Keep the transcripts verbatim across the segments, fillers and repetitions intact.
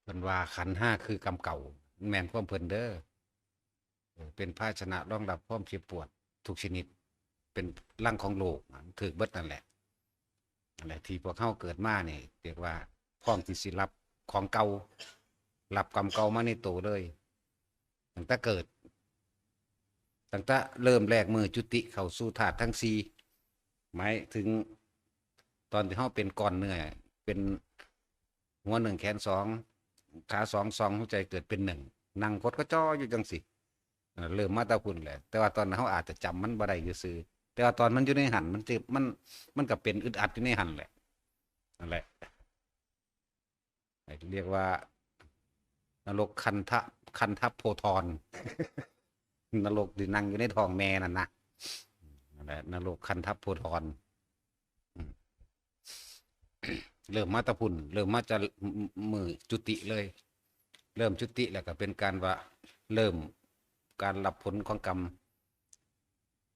เพิ่นว่าขันธ์ห้าคือกรรมเก่า แม่นความเพิ่นเด้อ เออ เป็นภาชนะรองรับความเจ็บปวดทุกชนิด เป็นลังของโลก ถืกเบิดนั่นแหละ นั่นแหละ ที่พวกเฮาเกิดมานี่ เรียกว่าพร้อมที่สิรับของเก่า รับกรรมเก่ามาในโตเลย ตั้งแต่เกิด ตั้งแต่เริ่มแรกมือจุติเข้าสู่ธาตุทั้งสี่ หมายถึงตอนที่เฮาเป็นก้อนเนื้อ เป็นหัวหนึ่งแขนสอง ขาสอง สอง หัวใจเกิดเป็นหนึ่ง นั่งกดกระจ้ออยู่จังสิ เอ่อ เริ่มมาแต่พุ้นแหละ แต่ว่าตอนนั้นเฮาอาจจะจำมันบ่ได้ซื่อๆ แต่ว่าตอนมันอยู่ในหั่น มันสิ มัน มันก็เป็นอึดอัดอยู่ในหั่นแหละ นั่นแหละ เรียกว่า นรกคันทะ คันทะโพธร นรกที่นั่งอยู่ในท้องแม่นั่นนะ นั่นแหละ นรกคันทะโพธร อืม เริ่มมาแต่พุ้น เริ่มมาจะมือจุติเลย เริ่มจุติแล้วก็เป็นการว่า เริ่มการรับผลของกรรม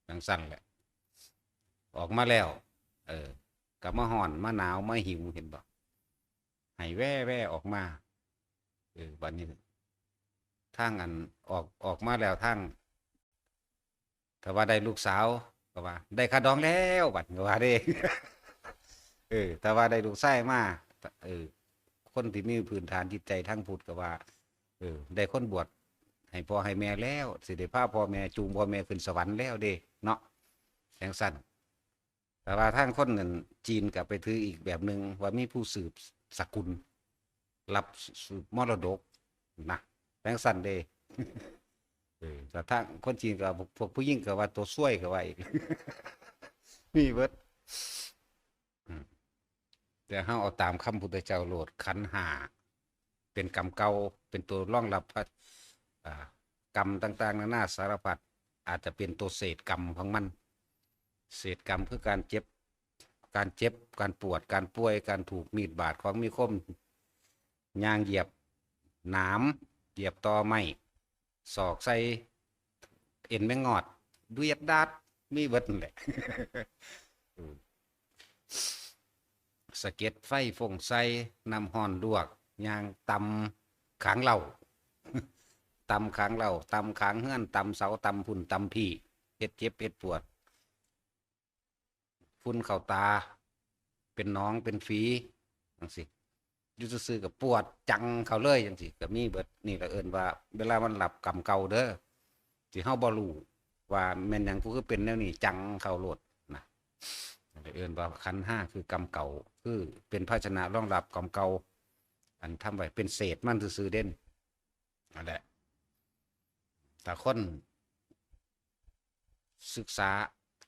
จังซั่นแหละ ออกมาแล้ว เออ ก็มาฮ้อน มาหนาว มาหิว เห็นบ่ ให้แว่ๆออกมา เออ บัดนี้ ทางอันออก ออกมาแล้วทาง ถ้าว่าได้ลูกสาว ก็ว่า ได้ค่าดองแล้ว บัดก็ว่าเด้ เออ ถ้าว่าได้ลูกชายมา เออ คนที่มีพื้นฐานจิตใจทางพุทธก็ว่า เออ ได้คนบวชให้พ่อให้แม่แล้ว สิได้พาพ่อแม่ จูงพ่อแม่ขึ้นสวรรค์แล้วเด้ เนาะ จังซั่น แต่ว่าทางคนนั่นจีนก็ไปถืออีกแบบหนึ่ง ว่ามีผู้สืบสกุล รับสืบมรดกนะ จังซั่นเด้ เออ แต่ทางคนจีนก็ พวกผู้หญิงก็ว่าตัวซวยก็ว่าอีก มีเบิด อืม แต่เฮาเอาตามคำพุทธเจ้าโลด ขันธ์ห้าเป็นกรรมเก่า เป็นตัวรองรับพระ อ่า กรรมต่างๆนานาสารพัด อาจจะเป็นตัวเศษกรรมของมัน เศษกรรมคือการเจ็บ การเจ็บ การปวด การป่วย การถูกมีดบาด ของมีคม ยางเหยียบหนาม เหยียบตอไม้ ศอกใส่เอ็นแมงงอด เวียดดาด มีเบิดนั่นแหละ อืม สะเก็ดไฟฟงใส่ น้ำฮ้อนลวก ยางตำขางเหล้า ตำขางเหล้า ตำขางเฮือน ตำเสา ตำพุ้น ตำพี้ เฮ็ดเจ็บ เฮ็ดปวด ฝุ่นเข้าตา เป็นหนอง เป็นฝี จังซี้ อยู่ซื่อๆก็ปวดจังเข้าเลย จังซี้ ก็มีเบิด นี่ก็เอิ้นว่า เวลามันรับกรรมเก่าเด้อ ที่เฮาบ่รู้ว่าแม่นหยัง กูคือเป็นแนวนี้ จังเข้าโลดนะ เอิ้นว่าขันธ์ห้าคือกรรมเก่า คือเป็นภาชนะรองรับกรรมเก่า อันทำไว้เป็นเศษมันซื่อๆเด่น นั่นแหละ ถ้าคนศึกษา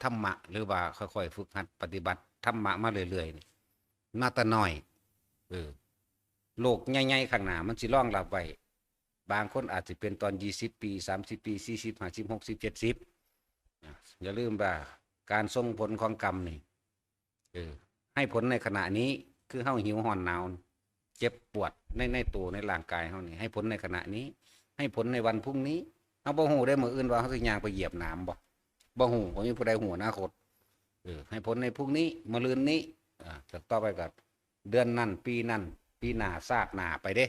ธรรมะ หรือว่าค่อยๆฝึกหัดปฏิบัติธรรมะมาเรื่อยๆนี่ มาแต่น้อย เออ โลกใหญ่ๆข้างหน้ามันสิรองรับไว้ บางคนอาจสิเป็นตอนยี่สิบปี สามสิบปี สี่สิบ ห้าสิบ หกสิบ เจ็ดสิบ นะ อย่าลืมว่าการส่งผลของกรรมนี่ เออ ให้ผลในขณะนี้ คือเฮาหิวฮ้อนหนาว เจ็บปวดใน ในตัวในร่างกายเฮานี่ ให้ผลในขณะนี้ ให้ผลในวันพรุ่งนี้ เฮาบ่ฮู้ได้มื้ออื่นว่าเฮาสิย่างไปเหยียบหนามบ่ บ่ฮู้ บ่มีผู้ใดฮู้อนาคต เออ ให้ผลในพรุ่งนี้ มะรืนนี้ อ่า ต่อไปก็เดือนนั้น ปีนั้น ปีหน้า ชาติหน้าไปเด้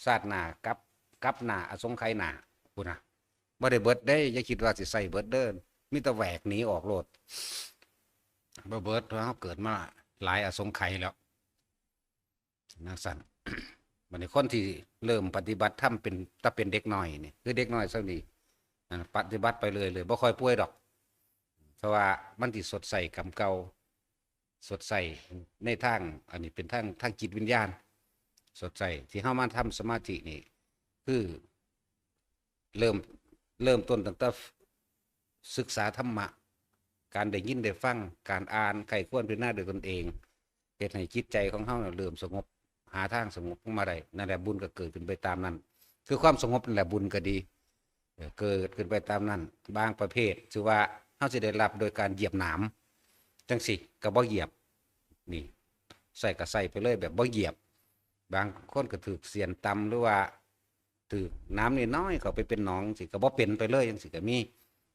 ชาติหน้ากับ กับหน้าอสงไขยหน้า พุ้นนะ บ่ได้เบิดเด้ อย่าคิดว่าสิใช้เบิดเด้อ มีแต่แหวกหนีออกโลด บ่เบิด เพราะเฮาเกิดมาหลายอสงไขยแล้ว จังซั่น บัดนี้คนที่เริ่มปฏิบัติธรรมเป็น แต่เป็นเด็กน้อยนี่ คือเด็กน้อยส่ำนี้ นั่น ปฏิบัติไปเรื่อยๆ บ่ค่อยป่วยดอก เพราะว่ามันสิชดใช้กรรมเก่า ชดใช้ในทาง อันนี้เป็นทาง ทางจิตวิญญาณ ชดใช้ ที่เฮามาทำสมาธินี่ คือ เริ่ม เริ่มต้นตั้งแต่ศึกษาธรรมะ การได้ยินได้ฟัง การอ่าน ใคร่ครวญพิจารณาด้วยตนเอง เฮ็ดให้จิตใจของเฮาน่ะเริ่มสงบ หาทางสงบลงมาได้ นั่นแหละบุญก็เกิดขึ้นไปตามนั้น คือความสงบนั่นแหละบุญก็ดี เออ เกิดขึ้นไปตามนั้น บางประเภท ถือว่าเฮาสิได้รับโดยการเหยียบหนาม จังซี้ก็บ่เหยียบ นี่ ใช้ก็ใช้ไปเลยแบบบ่เหยียบ บางคนก็ถืกเสี้ยนต่ำ หรือว่าถืกหนามน้อยๆเข้าไปเป็นหนองจังซี้ก็บ่เป็นไปเลย จังซี้ก็มี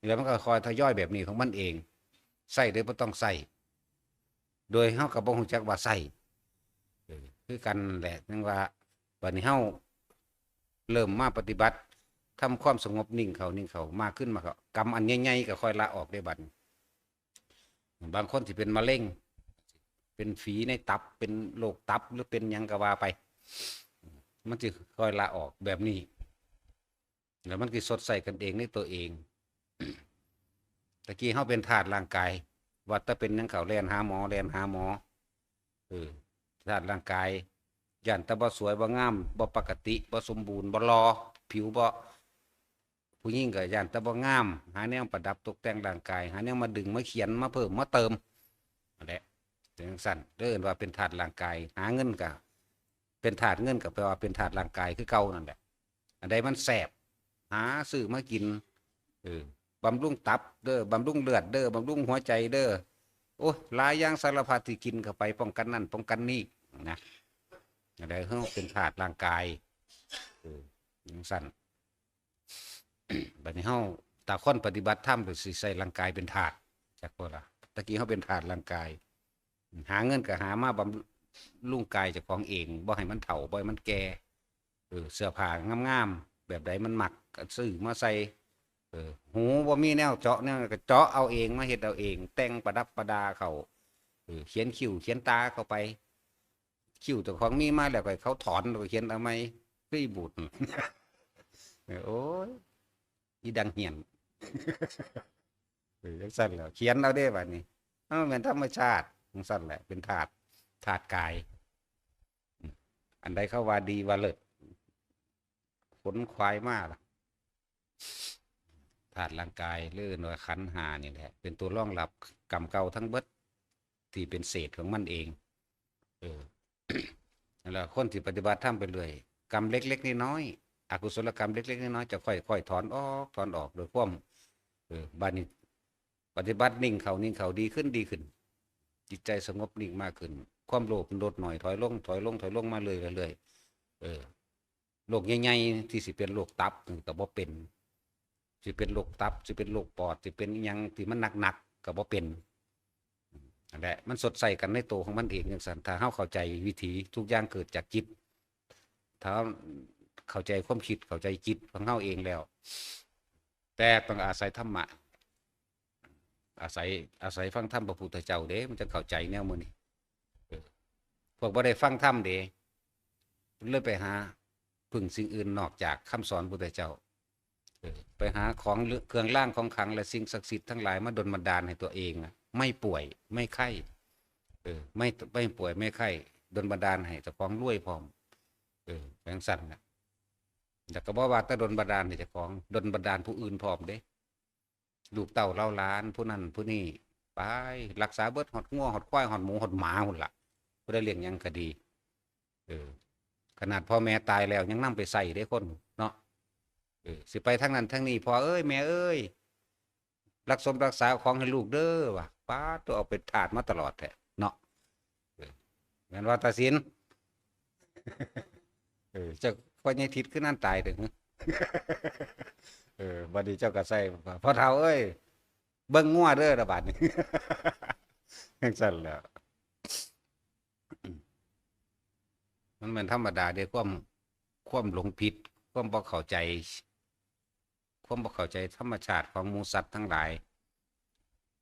แล้วมันก็ค่อยทยอยแบบนี้ของมันเอง ใช้โดยบ่ต้องใช้ โดยเฮาก็บ่ฮู้จักว่าใช้ เออ คือกันแหละ จั่งว่า บัดนี้เฮา เริ่มมาปฏิบัติ ทำความสงบนิ่งเข้านิ่งเข้า มาขึ้นมาเข้า กรรมอันใหญ่ๆก็ค่อยละออกได้บัดนี้ บางคนที่เป็นมะเร็ง เป็นฝีในตับ เป็นโรคตับ หรือเป็นหยังก็ว่าไป มันสิค่อยละออกแบบนี้ แล้วมันสิสดใสกันเองในตัวเอง ตะกี้เฮาเป็นธาตุร่างกาย ว่าแต่เป็นหยังเข้าแล่นหาหมอ แล่นหาหมอ เออ ธาตุร่างกาย ย้านแต่บ่สวย บ่งาม บ่ปกติ บ่สมบูรณ์ บ่หล่อ ผิวบ่ ผู้หญิงก็ย้านแต่บ่งาม หาแนวประดับตกแต่งร่างกาย หาแนวมาดึง มาเขียน มาเพิ่ม มาเติม นั่นแหละ จั่งซั้น เอิ้นว่าเป็นธาตุร่างกาย หาเงินก็ เป็นธาตุเงินก็แปลว่าเป็นธาตุร่างกายคือเก่านั่นแหละ อันใดมันแซ่บ หาซื้อมากิน เออ บำรุงตับเด้อ บำรุงเลือดเด้อ บำรุงหัวใจเด้อ โอ้ย หลายอย่างสารพัดที่กินเข้าไป ป้องกันนั่น ป้องกันนี่ นะ อันใดเฮาเป็นธาตุร่างกาย เออ จั่งซั้น บัดนี้เฮา ถ้าคนปฏิบัติธรรมก็สิใช้ร่างกายเป็นธาตุ จักบ่ล่ะ ตะกี้เฮาเป็นธาตุร่างกาย หาเงินก็หามาบำรุงกายเจ้าของเอง บ่ให้มันเฒ่า บ่ให้มันแก่ เออ เสื้อผ้างามๆ แบบใดมันมักก็ซื้อมาใส่ เออ หูบ่มีแนวเจาะแนวก็เจาะเอาเอง มาเฮ็ดเอาเอง แต่งประดับประดาเข้า เออ เขียนคิ้วเขียนตาเข้าไป คิ้วเจ้าของมีมาแล้วก็ให้เขาถอน แล้วก็เขียนเอาใหม่ คืออีบูด เออ โอ้ย อีดังเหียน เออ จั่งซั้นแหละ เขียนเอาเด้บัดนี้ เออ แม่นธรรมชาติ จั่งซั้นแหละ เป็นธาตุ ธาตุกาย อืม อันใดเขาว่าดีว่าเลิศ ขนขวายมาล่ะ ธาตุร่างกาย หรือเอิ้นว่าขันธ์ห้านี่แหละ เป็นตัวรองรับกรรมเก่าทั้งเบิด ที่เป็นเศษของมันเอง เออ นั่นแหละ คนที่ปฏิบัติธรรมไปเรื่อย กรรมเล็กๆ น้อยๆ อกุศลกรรมเล็กๆ น้อยๆ จะค่อยๆ ถอนออก ถอนออก โดยความ เออ บัดนี้ ปฏิบัตินิ่งเข้า นิ่งเข้า ดีขึ้น ดีขึ้น จิตใจสงบนิ่งมากขึ้น ความโลภมันลดน้อย ถอยลง ถอยลง ถอยลงมาเรื่อยๆ เรื่อยๆ เออ โรคใหญ่ๆ ที่สิเป็นโรคตับนี่ก็บ่เป็น สิเป็นโรคตับ สิเป็นโรคปอด สิเป็นอิหยังที่มันหนักๆ ก็บ่เป็น นั่นแหละ มันสดใสกันในตัวของมันเองจั่งซั้น ถ้าเฮาเข้าใจวิถี ทุกอย่างเกิดจากจิต ถ้าเฮาเข้าใจความคิด เข้าใจจิตของเฮาเองแล้ว แต่ต้องอาศัยธรรมะ อาศัย อาศัยฟังธรรมพระพุทธเจ้าเด้ มันจะเข้าใจแนวมื้อนี้ เออ พวกบ่ได้ฟังธรรมเด้ เลยไปหาพึ่งสิ่งอื่นนอกจากคำสอนพุทธเจ้า เออ ไปหาของเครื่องรางของขลังและสิ่งศักดิ์สิทธิ์ทั้งหลายมาดลบันดาลให้ตัวเองอะ ไม่ป่วย ไม่ไข้ เออ ไม่ ไม่ป่วย ไม่ไข้ ดลบันดาลให้เจ้าของรวยพร้อม เออ จั่งซั้นน่ะ แล้วก็บ่ว่าแต่ดลบันดาลให้เจ้าของ ดลบันดาลผู้อื่นพร้อมเด้ ลูกเต้าเหล่าหลาน ผู้นั้นผู้นี้ ไป รักษาเบิด ฮอดงัว ฮอดควาย ฮอดหมู ฮอดหมาพุ้นล่ะ ผู้ใดเลี้ยงหยังก็ดี เออ ขนาดพ่อแม่ตายแล้วยังนำไปใช้เด้คนเนาะ เออ สิไปทางนั้นทางนี้ พ่อเอ้ย แม่เอ้ย รักสมรักษาของให้ลูกเด้อ ว่า ป๊าด ตัวเอาเป็นทาสมาตลอดแท้เนาะ เออ แม่นว่าตาสิน เออ เจ้าพ่อใหญ่ทิดคือนั่นตายเด้อ เออ บัดนี้เจ้าก็ใส่ พ่อเฒ่าเอ้ย เบิ่งงัวเด้อ ละบาดนี้ จั่งซั้นแหละ มันแม่นธรรมดาเด้ ความ ความหลงผิด ความบ่เข้าใจ ความบ่เข้าใจธรรมชาติของหมู่สัตว์ทั้งหลาย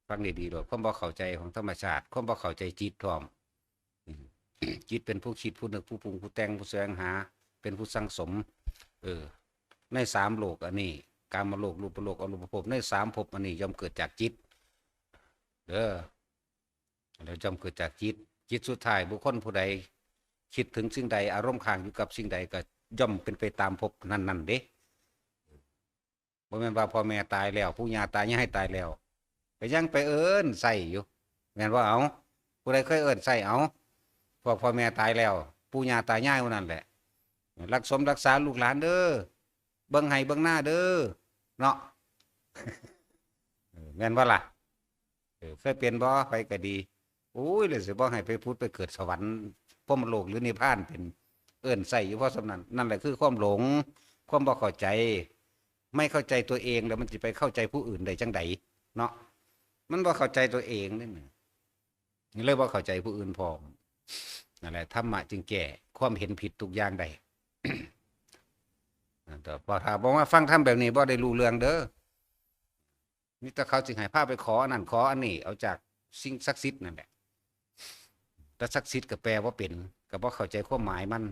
ฟังดีๆ โลด ความบ่เข้าใจของธรรมชาติ ความบ่เข้าใจจิตพร้อม อืม จิตเป็นผู้คิด ผู้นึก ผู้ปรุง ผู้แต่ง ผู้แสวงหา เป็นผู้สั่งสม เออ ในสามโลกอันนี้ กามโลก รูปโลก อรูปภพ ในสามภพอันนี้ย่อมเกิดจากจิต เด้อ แล้วย่อมเกิดจากจิต จิตสุดท้าย บุคคลผู้ใดคิดถึงสิ่งใด อารมณ์ค้างอยู่กับสิ่งใด ก็ย่อมเป็นไปตามภพนั้นๆ เด้ บ่แม่นว่าพ่อแม่ตายแล้ว ปู่ย่าตายายตายแล้ว ก็ยังไปเอิ้นใส่อยู่ แม่นบ่ เอา ผู้ใดเคยเอิ้นใส่ เอา พวกพ่อแม่ตายแล้ว ปู่ย่าตายายผู้นั้นแหละ รักสมรักษาลูกหลานเด้อ เบิ่งไฮ่เบิ่งนาเด้อ เนาะ เออ แม่นบ่ล่ะ เออ เคยเป็นบ่ ไผก็ดี โอ้ย แล้วสิบ่ให้ไปผุดไปเกิดสวรรค์ พรหมโลกหรือนิพพานเป็น เอิ้นใส่อยู่พอส่ำนั้น นั่นแหละคือความหลง ความบ่เข้าใจ ไม่เข้าใจตัวเองแล้วมันสิไปเข้าใจผู้อื่นได้จั่งใดเนาะ มันบ่เข้าใจตัวเองเด้ นี่เลยบ่เข้าใจผู้อื่นพร้อม นั่นแหละ ธรรมะจึงแก้ความเห็นผิดทุกอย่างได้ แต่พอถ้าบอกว่าฟังธรรมแบบนี้บ่ได้รู้เรื่องเด้อ นี่แต่เขาสิให้พาไปขออันนั้นขออันนี้ เอาจากสิ่งศักดิ์สิทธิ์นั่นแหละ แต่ศักดิ์สิทธิ์ก็แปลว่าเป็น ก็บ่เข้าใจความหมายมัน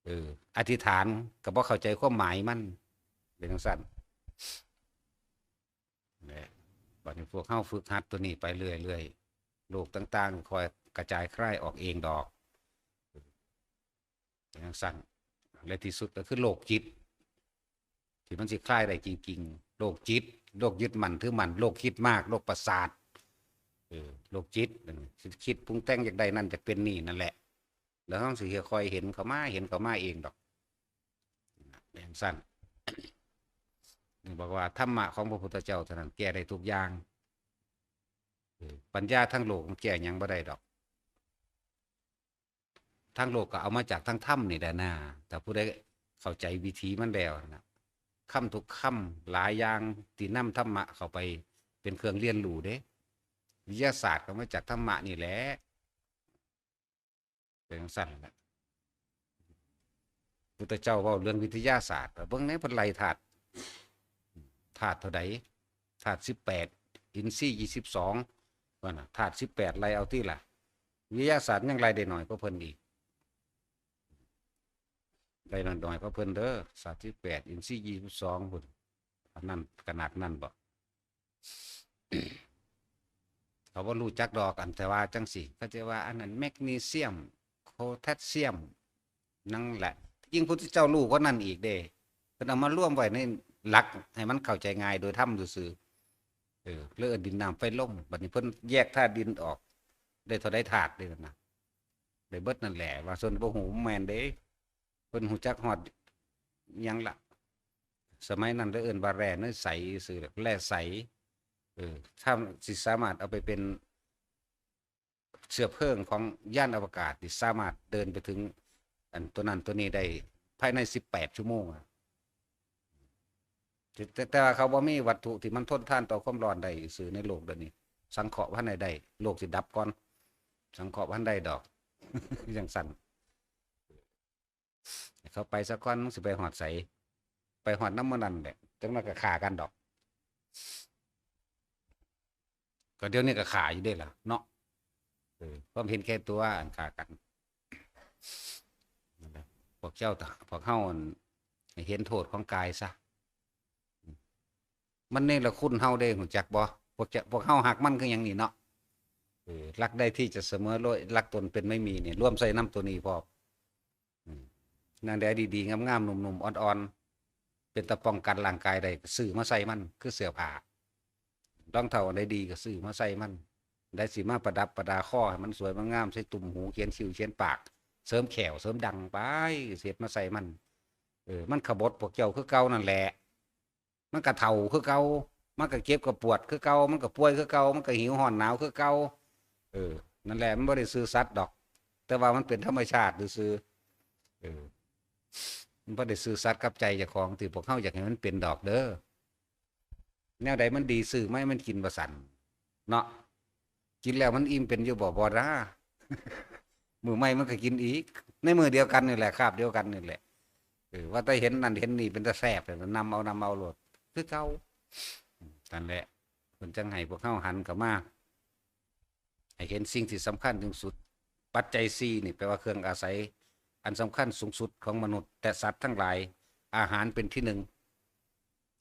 เออ อธิษฐานก็บ่เข้าใจความหมายมัน เป็นจังซั่น เนี่ย บัดนี้พวกเฮาฝึกหัดตัวนี้ไปเรื่อยๆ โรคต่างๆ ค่อยกระจายคลายออกเองดอก เป็นจังซั่น และที่สุดก็คือโรคจิต ที่มันสิคลายได้จริงๆ โรคจิต โรคยึดมั่นถือมั่น โรคคิดมาก โรคประสาท เออ โรคจิต นั่นน่ะ คิดปรุงแต่งอยากได้นั่นอยากเป็นนี่นั่นแหละ แล้วเฮาสิค่อยเห็นเข้ามา เห็นเข้ามาเองดอก เป็นจังซั่น นี่บอกว่าธรรมะของพระพุทธเจ้าเท่านั้นแก้ได้ทุกอย่าง เออ ปัญญาทางโลกมันแก้หยังบ่ได้ดอก ทางโลกก็เอามาจากทางธรรมนี่แหละนะ แต่ผู้ใดเข้าใจวิธีมันแล้วนะ คำทุกคำหลายอย่างที่นำธรรมะเข้าไปเป็นเครื่องเรียนรู้เด้ วิทยาศาสตร์ก็มาจากธรรมะนี่แหละ เป็นจังซั่นแหละ พุทธเจ้าเว้าเรื่องวิทยาศาสตร์ เบิ่งในเพิ่นไล่ธาตุ ธาตุเท่าใด ธาตุสิบแปด อินทรีย์ยี่สิบสอง ว่าน่ะ ธาตุสิบแปดไล่เอาติล่ะ วิทยาศาสตร์ยังไล่ได้น้อยกว่าเพิ่นอีก ไล่น้อยกว่าเพิ่นเด้อ ธาตุสิบแปด อินทรีย์ยี่สิบสอง พุ้น อันนั้นขนาดนั้นบ่ เขาบ่รู้จักดอก อันแต่ว่าจังซี่ เขาจะว่าอันนั้นแมกนีเซียม โพแทสเซียม นั่นแหละ ยิ่งพุทธเจ้ารู้กว่านั้นอีกเด้ เพิ่นเอามารวมไว้ในหลักให้มันเข้าใจง่ายโดยธรรมซื่อๆ เออ เลยเอิ้นดินน้ำไฟลม บัดนี้เพิ่นแยกธาตุดินออก ได้เท่าใดธาตุเด้นั่นนะ ได้เบิดนั่นแหละ ว่าซั่นบ่ฮู้บ่แม่นเด้ เพิ่นฮู้จักฮอดหยังละ สมัยนั้นเลยเอิ้นว่าแร่เนื้อใสซื่อ แร่ใส เออ ถ้าสิสามารถเอาไปเป็นเชื้อเพลิงของยานอวกาศ ที่สามารถเดินไปถึงอันตัวนั้นตัวนี้ได้ภายในสิบแปดชั่วโมงอะ แต่ แต่ว่าเขาบ่มีวัตถุที่มันทนทานต่อความร้อนได้ซื่อในโลกเดี๋ยวนี้ สังเคราะห์บ่ทันได้ได้ โลกสิดับก่อน สังเคราะห์บ่ทันได้ดอก จังซั่น เขาไปซะก่อน มึงสิไปฮอดไส ไปฮอดนำมื้อนั้นแหละ จักหน่อยก็ฆ่ากันดอก ก็เดี๋ยวนี้ก็ฆ่าอยู่เด้ล่ะเนาะ เออ ความเห็นแก่ตัวอันฆ่ากัน นั่นแหละ พวกเจ้า พวกเฮาอัน ให้เห็นโทษของกายซะ มันเนรคุณเฮาเด้ ฮู้จักบ่ พวกเจ้า พวกเฮาฮักมันคือหยังนี่เนาะ เออ รักใดที่จะเสมอโลย รักตนเป็นไม่มีนี่ รวมใส่นำตัวนี้พร้อม อืม นั่นแหละดีๆ งามๆ หนุ่มๆ อ่อนๆ เป็นตาป้องกันร่างกายได้ ก็ซื้อมาใส่มัน คือเสื้อผ้า รองเท้าอันใดดีก็ซื้อมาใส่มัน ได้สิมาประดับประดาคอให้มันสวยมันงาม ใส่ตุ่มหู เขียนคิ้ว เขียนปาก เสริมแข้ว เสริมดังไป เฮ็ดมาใส่มัน เออ มันขบถพวกเจ้าคือเก่านั่นแหละ มันก็เฒ่าคือเก่า มันก็เจ็บก็ปวดคือเก่า มันก็ป่วยคือเก่า มันก็หิวร้อนหนาวคือเก่า เออ นั่นแหละ มันบ่ได้ซื่อสัตย์ดอก แต่ว่ามันเป็นธรรมชาติซื่อๆ เออ มันบ่ได้ซื่อสัตย์กับใจเจ้าของที่พวกเฮาอยากให้มันเป็นดอกเด้อ แนวใดมันดีซื้อมาให้มันกินว่าซั่น เนาะ กินแล้วมันอิ่มเป็นอยู่บ่ บ่นะ มื้อใหม่มันก็กินอีก ในมื้อเดียวกันนี่แหละ คาบเดียวกันนี่แหละ เออ ว่าแต่เห็นนั่นเห็นนี่เป็นตาแซ่บเลย นำเอา นำเอาโลด คือเก่า นั่นแหละ เพิ่นจั่งให้พวกเฮาหันเข้ามา ให้เห็นสิ่งที่สำคัญที่สุด ปัจจัยสี่นี่แปลว่าเครื่องอาศัยอันสำคัญสูงสุดของมนุษย์และสัตว์ทั้งหลาย อาหารเป็นที่หนึ่ง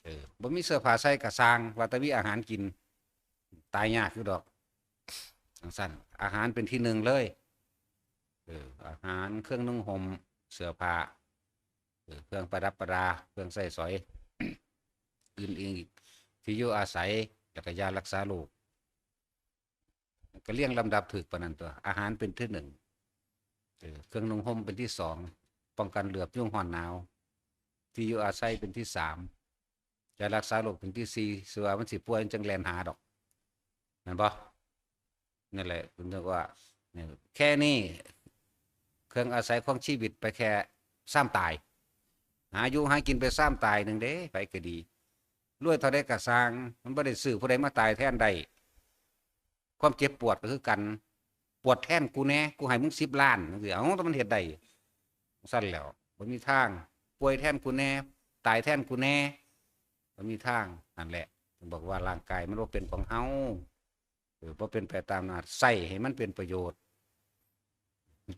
เออ บ่มีเสื้อผ้าใส่ก็ซ่าง ว่าแต่มีอาหารกิน ตายยากอยู่ดอก จั่งซั่น อาหารเป็นที่หนึ่งเลย เออ อาหาร เครื่องนุ่งห่ม เสื้อผ้า เออ เครื่องประดับประดา เครื่องใช้สอย อื่นอีก ที่อยู่อาศัย แล้วก็ยารักษาโรค ก็เรียงลำดับถูกปานนั้นตั๊ว อาหารเป็นที่หนึ่ง เออ เครื่องนุ่งห่มเป็นที่สอง ป้องกันเหลือบยุงร้อนหนาว ที่อยู่อาศัยเป็นที่สาม ยารักษาโรคเป็นที่สี่ สิว่ามันสิป่วยมันจั่งแล่นหาดอก แม่นบ่ นั่นแหละ เพิ่นเรียกว่า เนี่ย แค่นี้ เครื่องอาศัยของชีวิตไปแค่ซามตาย หาอยู่หากินไปซามตายหนึ่งเด้ ไผก็ดี รวยเท่าใดก็ซ่าง มันบ่ได้ซื้อผู้ใดมาตายแทนได้ ความเจ็บปวดก็คือกัน ปวดแทนกูแหน่ กูให้มึงสิบล้านจั่งซี้ เอ้า แต่มันเฮ็ดได้ ซั่นแหล้ว บ่มีทาง ป่วยแทนกูแหน่ ตายแทนกูแหน่ บ่มีทาง นั่นแหละ บอกว่าร่างกายมันบ่เป็นของเฮา เออ บ่เป็นไปตามนา ใช้ให้มันเป็นประโยชน์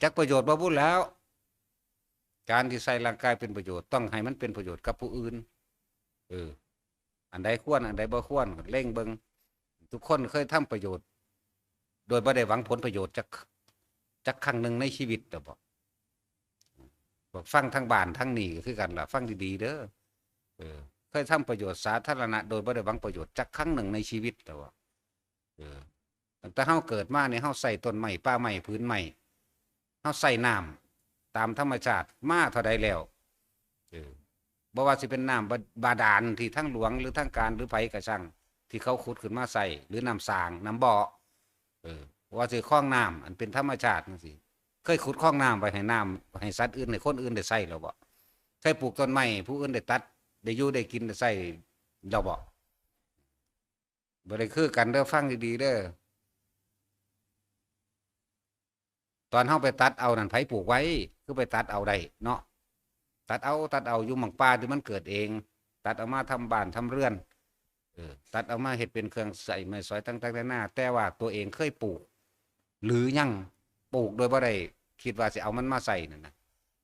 จักประโยชน์บ่บุแล้ว การที่ใช้ร่างกายเป็นประโยชน์ ต้องให้มันเป็นประโยชน์กับผู้อื่น เออ อันใดควร อันใดบ่ควร เล็งเบิ่ง ทุกคนเคยทำประโยชน์ โดยบ่ได้หวังผลประโยชน์จัก จักครั้งหนึ่งในชีวิตหรือบ่ บอกฟังทั้งบ้านทั้งนี่ก็คือกันล่ะ ฟังดีๆ เด้อ เออ เคยทำประโยชน์สาธารณะ โดยบ่ได้หวังประโยชน์จักครั้งหนึ่งในชีวิตหรือบ่ เออ ตั้งแต่เฮาเกิดมาเนี่ย เฮาใช้ต้นไม้ ป่าไม้ ผืนไม้ เฮาใช้น้ำตามธรรมชาติมาเท่าใดแล้ว เออ บ่ว่าสิเป็นน้ำบา- บาดาลที่ทางหลวงหรือทางการหรือไผก็ช่าง ที่เขาขุดขึ้นมาใช้ หรือน้ำสร้าง น้ำบ่อ เออ บ่ว่าสิคลองน้ำอันเป็นธรรมชาติจั่งซี้ เคยขุดคลองน้ำไว้ให้น้ำ ให้สัตว์อื่น ให้คนอื่นได้ใช้แล้วบ่ เคยปลูกต้นไม้ ผู้อื่นได้ตัด ได้อยู่ได้กินได้ใช้แล้วบ่ บ่ได้คือกันเด้อ ฟังดีๆ เด้อ ตอนเฮาไปตัดเอานั่น ไผปลูกไว้ คือไปตัดเอาได้เนาะ ตัดเอา ตัดเอา อยู่หม่องป่าที่มันเกิดเอง ตัดเอามาทำบ้านทำเรือน เออ ตัดเอามาเฮ็ดเป็นเครื่องใช้ไม้สอยต่างๆ นานา แต่ว่าตัวเองเคยปลูก หรือยังปลูกโดยบ่ได้คิดว่าสิเอามันมาใช้นั่นน่ะ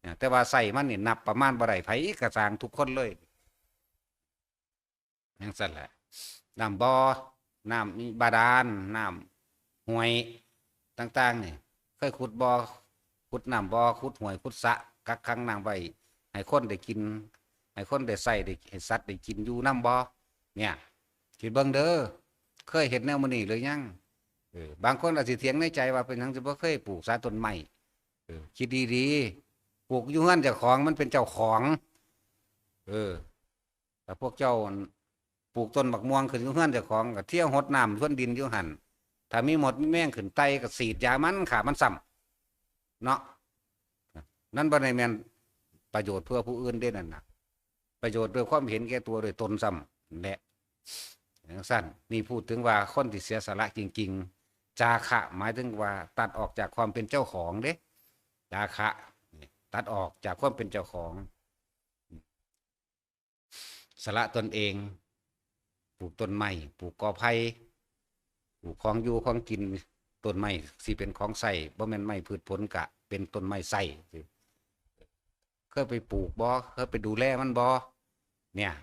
นะ แต่ว่าใช้มันนี่นับประมาณบ่ได้ ไผก็ซ่าง ทุกคนเลย จั่งซั้นแหละ น้ำบ่อ น้ำบาดาล น้ำห้วยต่างๆ นี่ เคยขุดบ่อ ขุดน้ำบ่อ ขุดห้วย ขุดสระ กักขังน้ำไว้ ให้คนได้กิน ให้คนได้ใช้ ได้ ให้สัตว์ได้กินอยู่นำบ่ เนี่ย คิดเบิ่งเด้อ เคยเห็นแนวมื้อนี้หรือยัง เออ บางคนอาจสิเถียงในใจว่า เป็นหยังสิบ่เคยปลูกสาต้นไม้ เออ คิดดีๆ ปลูกอยู่เฮือนเจ้าของ มันเป็นเจ้าของ เออ ถ้าพวกเจ้าปลูกต้นบักม่วงขึ้นอยู่เฮือนเจ้าของ ก็เที่ยวหดน้ำพรวนดินอยู่หั่น ถ้ามีมดมีแมงขึ้นไต่ ก็ฉีดยามัน ฆ่ามันซ้ำ เนาะ นั่นบ่ได้แม่นประโยชน์เพื่อผู้อื่นเด้นั่นน่ะ ประโยชน์ด้วยความเห็นแก่ตัวโดยตนซ้ำนั่นแหละ จั่งซั้น นี่พูดถึงว่าคนที่เสียสละจริงๆ จาคะ หมายถึงว่าตัดออกจากความเป็นเจ้าของเด้ จาคะ นี่ ตัดออกจากความเป็นเจ้าของ สละตนเอง ปลูกต้นไม้ ปลูกกอไผ่ ปลูกของอยู่ของกิน ต้นไม้สิเป็นของใช้ บ่แม่นไม้พืชผล กะเป็นต้นไม้ใช้ เคยไปปลูกบ่ เคยไปดูแลมันบ่ เนี่ย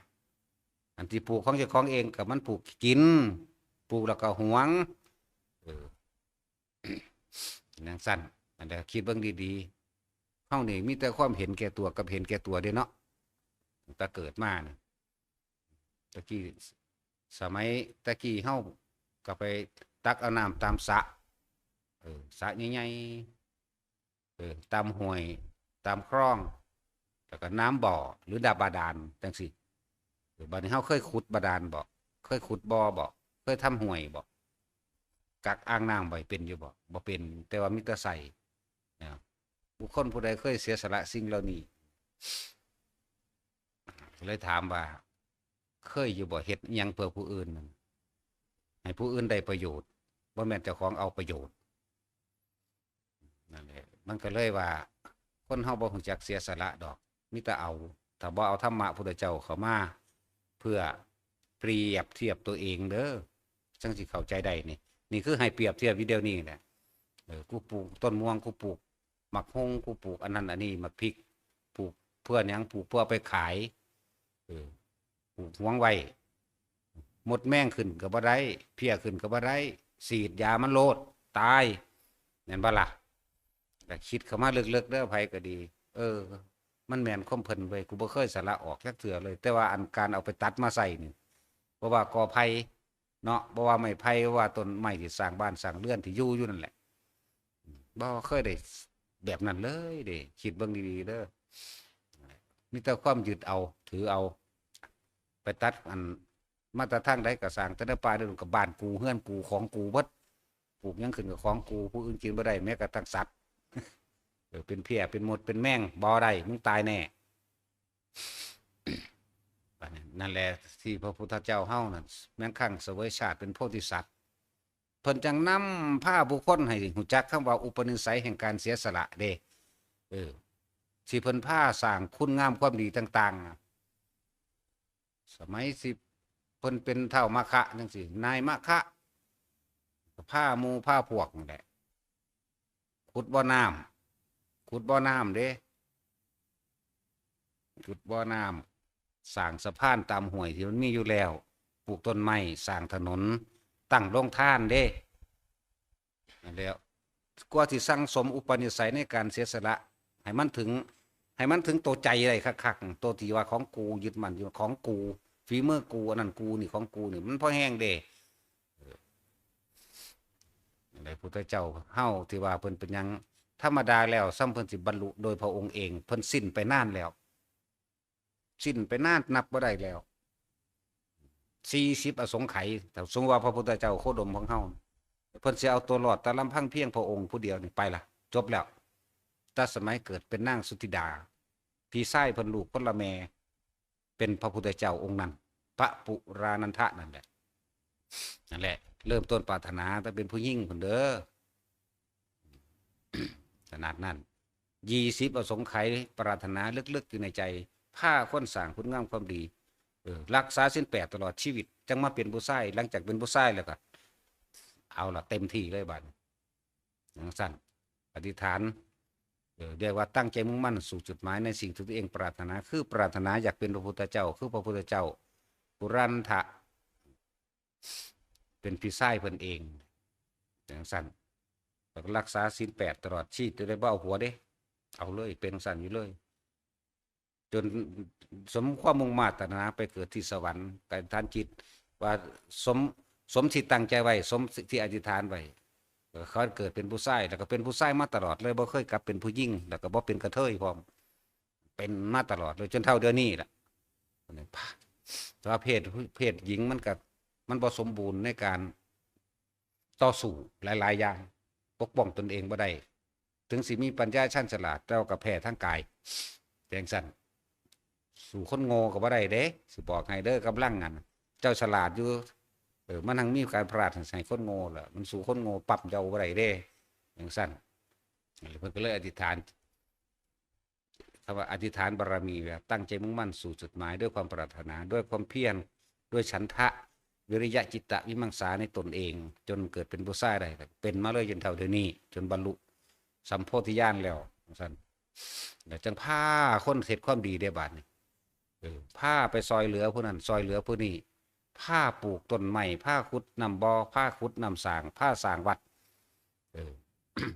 อันที่ปลูกของเจ้าของเอง ก็มันปลูกกิน ปลูกแล้วก็หวง เออ จั่งซั้น อันใดคิดเบิ่งดีๆ เฮานี่มีแต่ความเห็นแก่ตัวกับเห็นแก่ตัวเด้เนาะ ตั้งแต่เกิดมานี่ ตะกี้ สมัยตะกี้เฮาก็ไปตักเอาน้ำตามสระ เออ สระใหญ่ๆ เออ ตามห้วย ตามคลอง แล้วก็น้ำบ่อ หรือน้ำบาดาลจั่งซี้ เออ บัดนี้เฮาเคยขุดบาดาลบ่ เคยขุดบ่อบ่ เคยทำห้วยบ่ กักอ่างน้ำไว้เป็นอยู่บ่ บ่เป็น แต่ว่ามีแต่ใช้ นะ บุคคลผู้ใดเคยเสียสละสิ่งเหล่านี้ ก็เลยถามว่า เคยอยู่บ่ เฮ็ดอิหยังเพื่อผู้อื่นนั่น ให้ผู้อื่นได้ประโยชน์ บ่แม่นเจ้าของเอาประโยชน์ นั่นแหละ มันก็เลยว่า คนเฮาบ่รู้จักเสียสละดอก มีแต่เอา ถ้าบ่เอาธรรมะพุทธเจ้าเข้ามา เพื่อเปรียบเทียบตัวเองเด้อ จั่งสิเข้าใจได้นี่ นี่คือให้เปรียบเทียบอยู่เดี๋ยวนี้แหละ เออ กูปลูกต้นม่วง กูปลูกหมากฮง กูปลูกอันนั้นอันนี้ หมากพริก ปลูกเพื่อหยัง ปลูกเพื่อเอาไปขาย เออ ปลูกหวงไว้ มดแมงขึ้นก็บ่ได้ เพี้ยขึ้นก็บ่ได้ ฉีดยามันโลด ตาย แม่นบ่ล่ะ ก็คิดเข้ามาลึกๆ เด้อ ไผก็ดี เออ มันแม่นความเพิ่นเว้ย กูบ่เคยสละออกจักเทื่อเลย แต่ว่าอันการเอาไปตัดมาใช้นี่ เพราะว่ากอไผ่เนาะ บ่ว่าไม้ไผ่ บ่ว่าต้นไม้ที่สร้างบ้านสร้างเรือนที่อยู่อยู่นั่นแหละ บ่เคยได้แบบนั้นเลยเด้ คิดเบิ่งดีๆ เด้อ มีแต่ความยึดเอา ถือเอา ไปตัดอัน มาแต่ทางใดก็ซ่าง แต่ในป่าเด้อ ก็บ้านกู เฮือนกู ของกูเบิด ปลูกหยังขึ้นก็ของกู ผู้อื่นกินบ่ได้ แม้กระทั่งสัตว์ เออ เป็นเพี้ย เป็นมด เป็นแมง บ่ได้ มึงตายแน่ นั่นแหละ ที่พระพุทธเจ้าเฮานั่น แม้กระทั่งเสวยชาติเป็นโพธิสัตว์ เพิ่นจั่งนำพาบุคคลให้รู้จักคำว่าอุปนิสัยแห่งการเสียสละเด้ เออ ที่เพิ่นพาสร้างคุณงามความดีต่างๆน่ะ สมัยสิเพิ่นเป็นท้าวมาคะจั่งซี้ นายมาคะ ก็พาหมู่พาพวกนั่นแหละ ขุดบ่อน้ำ ขุดบ่อน้ำเด้ ขุดบ่อน้ำ สร้างสะพานตามห้วยที่มันมีอยู่แล้ว ปลูกต้นไม้ สร้างถนน ตั้งโรงทานเด้ นั่นแหละ กว่าสิสั่งสมอุปนิสัยในการเสียสละ ให้มันถึง ให้มันถึงตัวใจได้คักๆ ตัวที่ว่าของกู ยึดมั่นอยู่ของกู ฝีมือกู อันนั้นกู นี่ของกู นี่มันพอแฮงเด้ เออ ในพุทธเจ้าเฮาที่ว่าเพิ่นเป็นหยัง ธรรมดาแล้ว ซ้ำเพิ่นสิบรรลุโดยพระองค์เอง เพิ่นสิ้นไปนานแล้ว สิ้นไปนานนับบ่ได้แล้ว สี่สิบอสงไขย ถ้าสมมุติว่าพระพุทธเจ้าโคดมของเฮา เพิ่นสิเอาตัวรอดแต่ลำพังเพียงพระองค์ผู้เดียวนี่ไปละ จบแล้ว แต่สมัยเกิดเป็นนางสุธิดา พี่ชายเพิ่นลูกคนละแม่ เป็นพระพุทธเจ้าองค์นั้น พระปุรานันทะนั่นแหละ นั่นแหละ เริ่มต้นปรารถนาแต่เป็นผู้หญิงพุ้นเด้อ ขนาดนั้น ยี่สิบอสงไขยปรารถนาลึกๆอยู่ในใจ พาคนสร้างคุณงามความดี เออ รักษาศีลแปดตลอดชีวิต จั่งมาเป็นผู้ชาย หลังจากเป็นผู้ชายแล้วก็ เอาล่ะ เต็มที่เลยบัดนี้ จั่งซั่น อธิษฐาน เออ เรียกว่าตั้งใจมุ่งมั่นสู่จุดหมายในสิ่งที่ตัวเองปรารถนา คือปรารถนาอยากเป็นพระพุทธเจ้า คือพระพุทธเจ้าปุรานันทะ เป็นพี่ชายเพิ่นเอง จั่งซั่น แล้วก็รักษาศีลแปดตลอดชีวิต จะได้บ่เอาผัวเด้ เอาเลย เป็นจั่งซั่นอยู่เลย จนสมความมุ่งมาดปรารถนาไปเกิดที่สวรรค์ กับอธิษฐานจิตว่าสม สมที่ตั้งใจไว้ สมที่อธิษฐานไว้ เออ เขาเกิดเป็นผู้ชาย แล้วก็เป็นผู้ชายมาตลอดเลย บ่เคยกลับเป็นผู้หญิง แล้วก็บ่เป็นกระเทยพร้อม เป็นมาตลอดเลย จนเท่าเดี๋ยวนี้ล่ะ แต่ว่าเพศ เพศหญิงมันก็ มันบ่สมบูรณ์ในการต่อสู้หลายๆอย่าง ปกป้องตนเองบ่ได้ ถึงสิมีปัญญาชาญฉลาด แต่ว่าก็แพ้ทางกาย จั่งซั่น สู้คนโง่ก็บ่ได้เด้ สิบอกให้เด้อกำลังนั้น เจ้าฉลาดอยู่ เออ มันทั้งมีการพลาดให้คนโง่ล่ะ มันสู้คนโง่ปั๊มเจ้าบ่ได้เด้ จั่งซั่น เพิ่นก็เลยอธิษฐาน คำว่าอธิษฐานบารมี แบบตั้งใจมุ่งมั่นสู่จุดหมายด้วยความปรารถนา ด้วยความเพียร ด้วยฉันทะ วิริยะ จิตตะ วิมังสาในตนเอง จนเกิดเป็นผู้ชายได้ เป็นมาเลยจนเท่าเดี๋ยวนี้ จนบรรลุสัมโพธิญาณแล้ว จั่งซั่น แล้วจั่งพาคนเฮ็ดความดีได้บาดนี้ เออ พาไปซอยเหลือผู้นั้น ซอยเหลือผู้นี้ พาปลูกต้นไม้ พาขุดน้ำบ่อ พาขุดน้ำสร้าง พาสร้างวัด เออ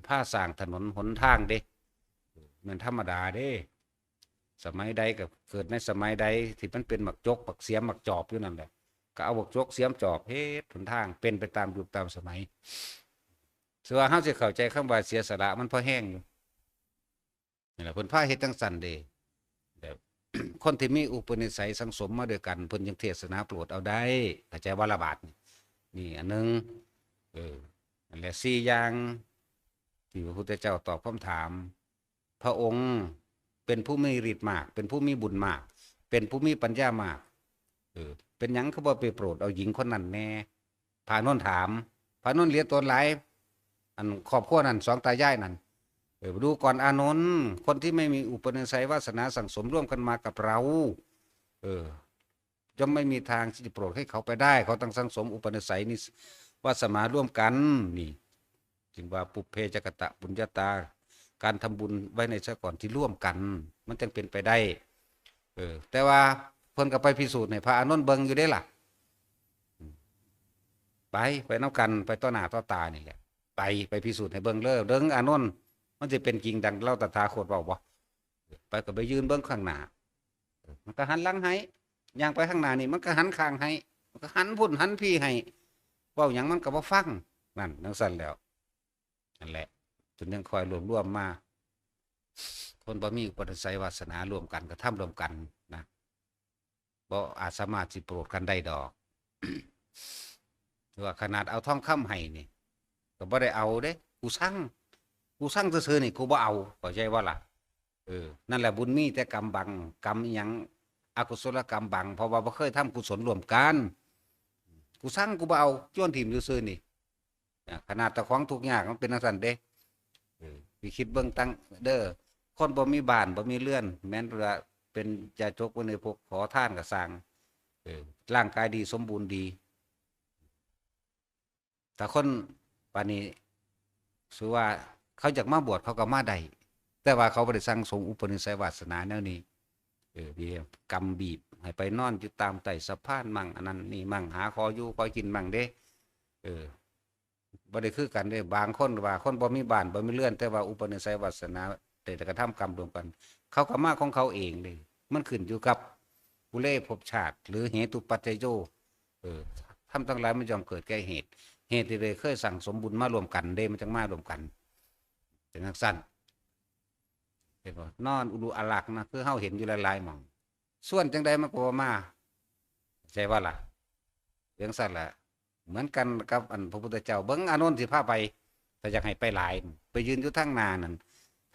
พาสร้างถนนหนทางเด้ เออ แม่นธรรมดาเด้ สมัยใดก็เกิดในสมัยใดที่มันเป็นหมากจก หมากเสียม หมากจอบอยู่นั่นแหละ ก็เอาหมากจก เสียม จอบ เฮ็ดหนทางเป็นไปตามยุคตามสมัย ส่วนเฮาสิเข้าใจคำว่าเสียสละมันพอแฮงอยู่ นี่แหละ เพิ่นพาเฮ็ดจั่งซั่นเด้ แบบ คนที่มีอุปนิสัยสั่งสมมาด้วยกัน เพิ่นยังเทศนาโปรดเอาได้ เข้าใจบ่ล่ะบาดนี้ นี่อันหนึ่ง เออ นั่นแหละ สี่อย่าง ที่พระพุทธเจ้าตอบคำถาม พระองค์เป็นผู้มีฤทธิ์มาก เป็นผู้มีบุญมาก เป็นผู้มีปัญญามาก เออ เป็นหยังคือบ่ไปโปรดเอาหญิงคนนั้นแน่ พระอานนท์ถาม พระอานนท์เหลือตนหลาย อันครอบครัวนั้น สองตายายนั้น เออ ดูก่อนอานนท์ คนที่ไม่มีอุปนิสัยวาสนาสั่งสมร่วมกันมากับเรา เออ ย่อมไม่มีทางที่จะโปรดให้เขาไปได้ เขาต้องสั่งสมอุปนิสัยนิส- วาสนาร่วมกัน นี่ จึงว่าปุพเพจกตปุญญาตา การทำบุญไว้ในชาติก่อนที่ร่วมกัน มันจึงเป็นไปได้ เออ แต่ว่าเพิ่นก็ไปพิสูจน์ให้พระอานนท์เบิ่งอยู่เด้ล่ะ ไป ไปนำกัน ไปต่อหน้าต่อตานี่แหละ ไป ไปพิสูจน์ให้เบิ่งเลย เบิ่งอานนท์ มันสิเป็นจริงดังเราตถาคตเว้าบ่ ไปก็ไปยืนเบิ่งข้างหน้า มันก็หันหลังให้ ย่างไปข้างหน้านี่ มันก็หันข้างให้ มันก็หันพุ้นหันพี้ให้ เว้าหยังมันก็บ่ฟัง นั่น จั่งซั่นแล้ว นั่นแหละ จนยังค่อยรวบรวมมา คนบ่มีอุปนิสัยวาสนาร่วมกัน กระทำร่วมกันนะ บ่อาจสามารถสิโปรดกันได้ดอก ว่าขนาดเอาทองคำให้นี่ ก็บ่ได้เอาเด้ กูสั่ง กูสั่งซื่อๆนี่ กูบ่เอา เข้าใจบ่ล่ะ เออ นั่นแหละบุญมีแต่กรรมบัง กรรมอิหยัง อกุศลกรรมบัง เพราะว่าบ่เคยทำกุศลร่วมกัน กูสั่ง กูบ่เอา โยนถิ่มซื่อๆนี่ นะ ขนาดเจ้าของทุกข์ยากมันเป็นจั่งซั่นเด้ เออ ไปคิดเบิ่งตั้งเด้อ คนบ่มีบ้านบ่มีเรือน แม้นว่าเป็นยาจกบ่มีพวกขอทานก็ซ่าง เออ ร่างกายดีสมบูรณ์ดี ถ้าคนปานนี้ ถือว่าเขาอยากมาบวชเขาก็มาได้ แต่ว่าเขาบ่ได้สั่งสมอุปนิสัยวาสนาแนวนี้ เออ มีกรรมบีบให้ไปนอนอยู่ตามใต้สะพานมั่ง อันนั้นนี่มั่ง หาขออยู่ขอกินมั่งเด้ เออ บ่ได้คือกันเด้ บางคนว่าคนบ่มีบ้านบ่มีเรือน แต่ว่าอุปนิสัยวาสนาได้กระทำกรรมร่วมกัน เขาก็มาของเขาเองเด้ มันขึ้นอยู่กับปุเรภพชาติ หรือเหตุปัจจโย เออ ธรรมทั้งหลายมันย่อมเกิดแก่เหตุ เหตุที่ได้เคยสั่งสมบุญมาร่วมกันเด้ มันจั่งมาร่วมกัน เป็นจั่งซั้น เห็นบ่ นอนอุลุอาลักนะ คือเฮาเห็นอยู่หลายๆหม่อง ส่วนจั่งใดมันก็บ่มา ใช่บ่ล่ะ เรื่องซั่นล่ะ เหมือนกันกับอันพระพุทธเจ้า เบิ่งอานนท์สิพาไป ถ้าอยากให้ไปหลาย ไปยืนอยู่ทางหน้านั่น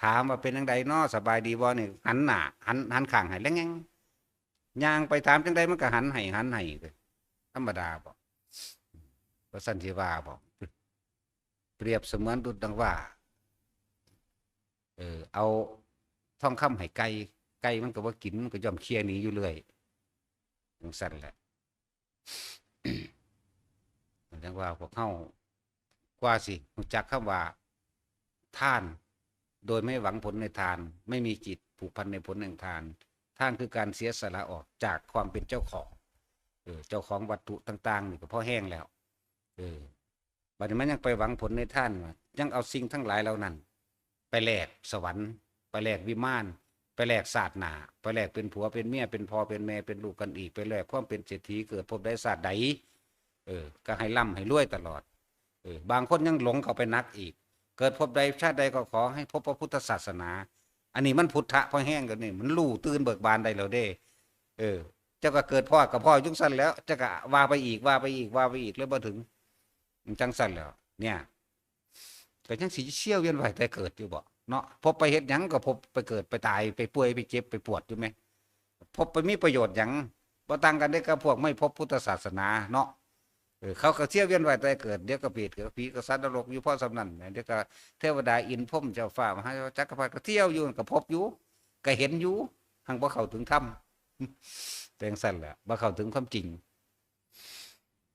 ถามว่าเป็นจั่งใดน้อ สบายดีบ่นี่ หันหน้า หัน หันข้างให้แลงแงง ย่างไปถามจั่งใดมันก็หันให้ หันให้ ธรรมดาบ่ ว่าซั่นสิว่าบ่ เปรียบเสมือนดุจดังว่า เออ เอาทองคำให้ไก่ ไก่มันก็บ่กิน มันก็ย่อมเคี่ยหนีอยู่เรื่อย จั่งซั้นแหละ จั่งว่าพวกเฮา กว่าสิรู้จักคำว่าทาน โดยไม่หวังผลในทาน ไม่มีจิตผูกพันในผลแห่งทาน ทานคือการเสียสละออกจากความเป็นเจ้าของ เออ เจ้าของวัตถุต่างๆนี่ก็พอแฮงแล้ว เออ บัดนี้มันยังไปหวังผลในทานว่า ยังเอาสิ่งทั้งหลายเหล่านั้น ไปแลกสวรรค์ ไปแลกวิมาน ไปแลกชาติหน้า ไปแลกเป็นผัวเป็นเมีย เป็นพ่อเป็นแม่ เป็นลูกกันอีก ไปแลกความเป็นเศรษฐี เกิดภพใดชาติใด เออ ก็ให้ร่ำให้รวยตลอด เออ บางคนยังหลงเข้าไปหนักอีก เกิดภพใดชาติใดก็ขอให้พบพระพุทธศาสนา อันนี้มันพุทธะพอแฮงแล้วนี่ มันรู้ตื่นเบิกบานได้แล้วเด้ เออ เจ้าก็เกิดพ้อกับพ้อจั่งซั้นแล้ว เจ้าก็ว่าไปอีก ว่าไปอีก ว่าไปอีก แล้วบ่ถึง มันจั่งซั้นแล้ว เนี่ย ก็ยังสิเสี้ยวเวียนว่ายตายเกิดอยู่บ่เนาะ ภพไปเฮ็ดหยังก็ภพไปเกิด ไปตาย ไปป่วย ไปเจ็บ ไปปวดอยู่แหม ภพไปมีประโยชน์หยัง บ่ต่างกันเด้กับพวกไม่พบพุทธศาสนาเนาะ เออ เขาก็เสี้ยวเวียนว่ายตายเกิด เดี๋ยวก็เปรต เดี๋ยวก็ผี ก็สัตว์นรกอยู่พอส่ำนั้นแหม เดี๋ยวก็เทวดาอินทร์พรหมเจ้าฟ้ามหาจักรพรรดิก็เที่ยวอยู่ ก็พบอยู่ ก็เห็นอยู่ หังบ่เข้าถึงธรรม เป็นจั่งซั้นแหละ บ่เข้าถึงความจริง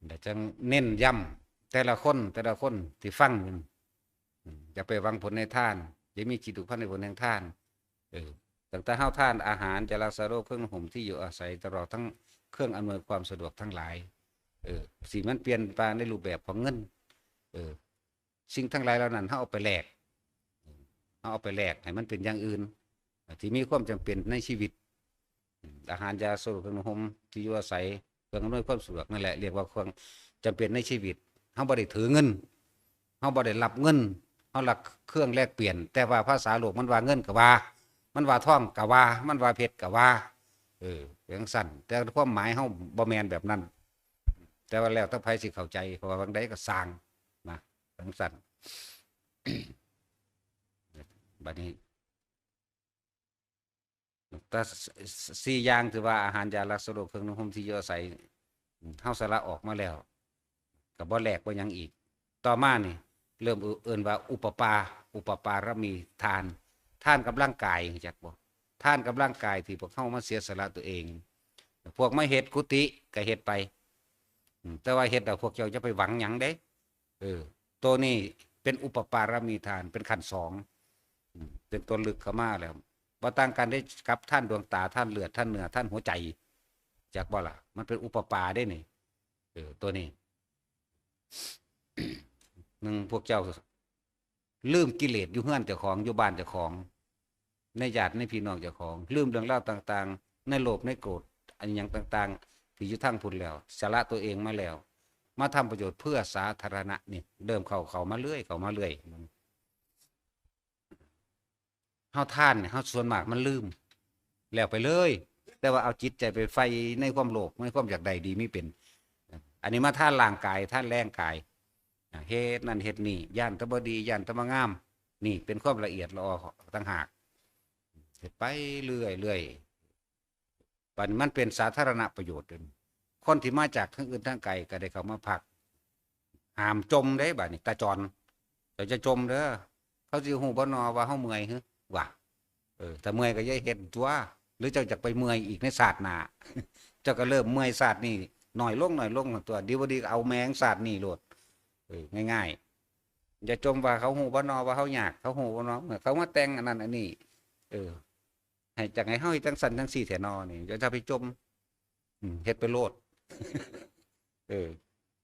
แต่จั่งเน้นย้ำ แต่ละคน แต่ละคนที่ฟังอยู่ อืม อย่าไปหวังผลในทาน อย่ามีจิตผูกพันในผลแห่งทาน เออ ตั้งแต่เฮาทานอาหาร ยารักษาโรค เครื่องนุ่งห่ม ที่อยู่อาศัย ตลอดทั้งเครื่องอำนวยความสะดวกทั้งหลาย เออ สิมันเปลี่ยนไปในรูปแบบของเงิน เออ สิ่งทั้งหลายเหล่านั้น เฮาเอาไปแลก เฮาเอาไปแลกให้มันเป็นอย่างอื่น ที่มีความจำเป็นในชีวิต อาหาร ยาสลบ เครื่องนุ่งห่ม ที่อยู่อาศัย เครื่องอำนวยความสะดวก นั่นแหละเรียกว่าเครื่องจำเป็นในชีวิต เฮาบ่ได้ถือเงิน เฮาบ่ได้รับเงิน เฮารับเครื่องแลกเปลี่ยน แต่ว่าภาษาโลกมันว่าเงินก็ว่า มันว่าทองก็ว่า มันว่าเพชรก็ว่า เออ เป็นจั่งซั้น แต่ความหมายเฮาบ่แม่นแบบนั้น แต่ว่าแล้วแต่ไผสิเข้าใจ เพราะว่าบางใดก็ซ่างนะ เป็นจั่งซั้น บัดนี้ แต่สี่อย่างที่ว่าอาหาร ยารักษาโรค เครื่องนุ่งห่ม ที่อยู่อาศัย เฮาสละออกมาแล้ว ก็บ่แลกบ่หยังอีก ต่อมานี่ เริ่มเอิ้นว่าอุปปา อุปปารมีทาน ทานกับร่างกาย รู้จักบ่ ทานกับร่างกายที่พวกเฮามาเสียสละตัวเอง พวกมาเฮ็ดกุฏิก็เฮ็ดไป อืม แต่ว่าเฮ็ดแล้วพวกเจ้าอย่าไปหวังหยังเด้ เออ ตัวนี้เป็นอุปปารมีทาน เป็นขั้นสอง อืม เป็นตัวลึกเข้ามาแล้ว บ่ต่างกันเด้กับทานดวงตา ทานเลือด ทานเนื้อ ทานหัวใจ จักบ่ล่ะ มันเป็นอุปปาเด้นี่ เออ ตัวนี้ หนึ่ง พวกเจ้าลืมกิเลสอยู่เฮือนเจ้าของ อยู่บ้านเจ้าของ ในญาติในพี่น้องเจ้าของ ลืมเรื่องราวต่างๆ ในโลภในโกรธ อันหยังต่างๆ ที่อยู่ทางพุ้นแล้ว สละตัวเองมาแล้ว มาทำประโยชน์เพื่อสาธารณะนี่ เริ่มเข้า เข้ามาเรื่อย เข้ามาเรื่อย เฮาทานเนี่ย เฮาส่วนมากมันลืม แล้วไปเลย แต่ว่าเอาจิตใจไปใฝ่ในความโลภ ในความอยากได้ดีมีเป็น อันนี้มาทานร่างกาย ทานแรงกาย อ่า เฮ็ดนั่นเฮ็ดนี่ ย้านแต่บ่ดี ย้านแต่บ่งาม นี่เป็นความละเอียดละออต่างหาก เฮ็ดไปเรื่อยๆ บัดนี้มันเป็นสาธารณประโยชน์เด้อ คนที่มาจากทางอื่นทางไกลก็ได้เข้ามาพัก ห้ามจมเด้ บัดนี้ ตาจร เจ้าจะจมเด้อ เขาสิฮู้บ่นอว่าเฮาเมื่อยหึ ว่า เออ ถ้าเมื่อยก็อย่าเฮ็ดตัว หรือเจ้าอยากไปเมื่อยอีกในชาติหน้า เจ้าก็เริ่มเมื่อยชาตินี้ น้อยลง น้อยลงตัว ดีบ่ดีก็เอาแม่งชาตินี้โลด เออ ง่ายๆ อย่าจมว่าเขาฮู้บ่นอว่าเฮายาก เขาฮู้บ่นอ เมื่อเขามาแต่งอันนั้นอันนี้ เออ ให้จั่งให้เฮาเฮ็ดจั่งซั้นจั่งซี้แท้นอนี่ อย่า อย่าไปจม อืม เฮ็ดไปโลด เออ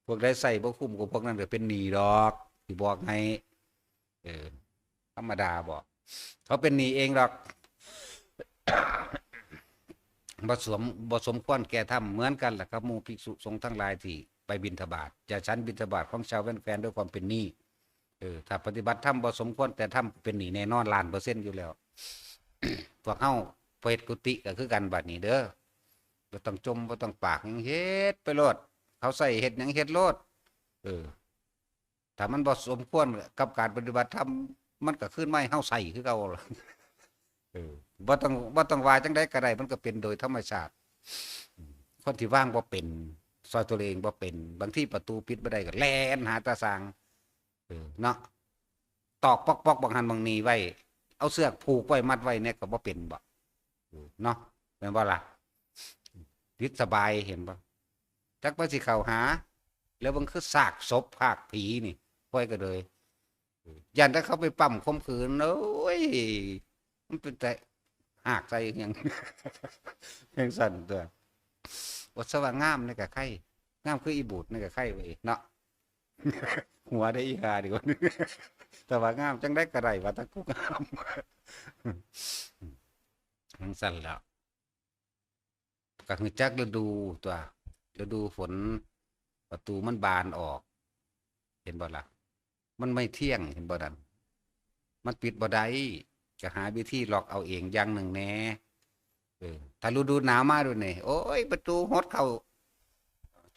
พวกใดใช้บ่คุ้มก็พวกนั้นก็เป็นหนี้ดอก สิบอกให้ เออ ธรรมดาบ่ เขาเป็นหนี้เองดอก บ่สม บ่สมควรแก่ธรรม เหมือนกันล่ะครับ หมู่ภิกษุสงฆ์ทั้งหลายที่ไปบิณฑบาต อย่าฉันบิณฑบาตของชาวแว่นแควนด้วยความเป็นหนี้ เออ ถ้าปฏิบัติธรรมบ่สมควรแต่ธรรม เป็นหนี้แน่นอน ล้านเปอร์เซ็นต์อยู่แล้ว พวกเฮาพอเฮ็ดกุฏิก็คือกันบัดนี้เด้อ บ่ต้องจม บ่ต้องปากหยัง เฮ็ดไปโลด เขาใช้เฮ็ดหยังเฮ็ดโลด เออ ถ้ามันบ่สมควรกับการปฏิบัติธรรม มันก็คืนมาให้เฮาใช้คือเก่าล่ะ เออ บ่ต้อง บ่ต้องว่าจั่งใดก็ได้ มันก็เป็นโดยธรรมชาติ คนที่วางบ่เป็น ซ่อยตัวเองบ่เป็น บางทีประตูปิดบ่ได้ก็แล่นหาตาสร้าง เออ เนาะ ตอกปอกๆ บางหั้นบางนี่ไว้ เอาเชือกผูกไว้มัดไว้เนี่ยก็บ่เป็นบ่ เออ เนาะ แม่นบ่ล่ะ ติดสบาย เห็นบ่ จักไปสิเข้าหา แล้วมันคือซากศพ ซากผีนี่ ค่อยก็เลย เออ ย่านแต่เขาไปปั๊มข่มขืน โอ้ย มันเป็นแต่หากใส่หยัง จั่งซั้นตัว อดสว่างามนี่ก็ไค งามคืออีบูดนี่ก็ไคเว้ยเนาะ หัวได้อีห่าดีกว่า แต่ว่างามจั่งใดก็ได้ว่าแต่กูงาม จั่งซั้นแหล้ว ก็รู้จักฤดูตัว ฤดูฝน ประตูมันบานออก เห็นบ่ล่ะ มันไม่เที่ยง เห็นบ่นั่น มันปิดบ่ได้ ก็หาวิธีล็อกเอาเองอย่างหนึ่งแหน่ เออ ถ้าฤดูหนาวมาดูนี่ โอ้ย ประตูหดเข้า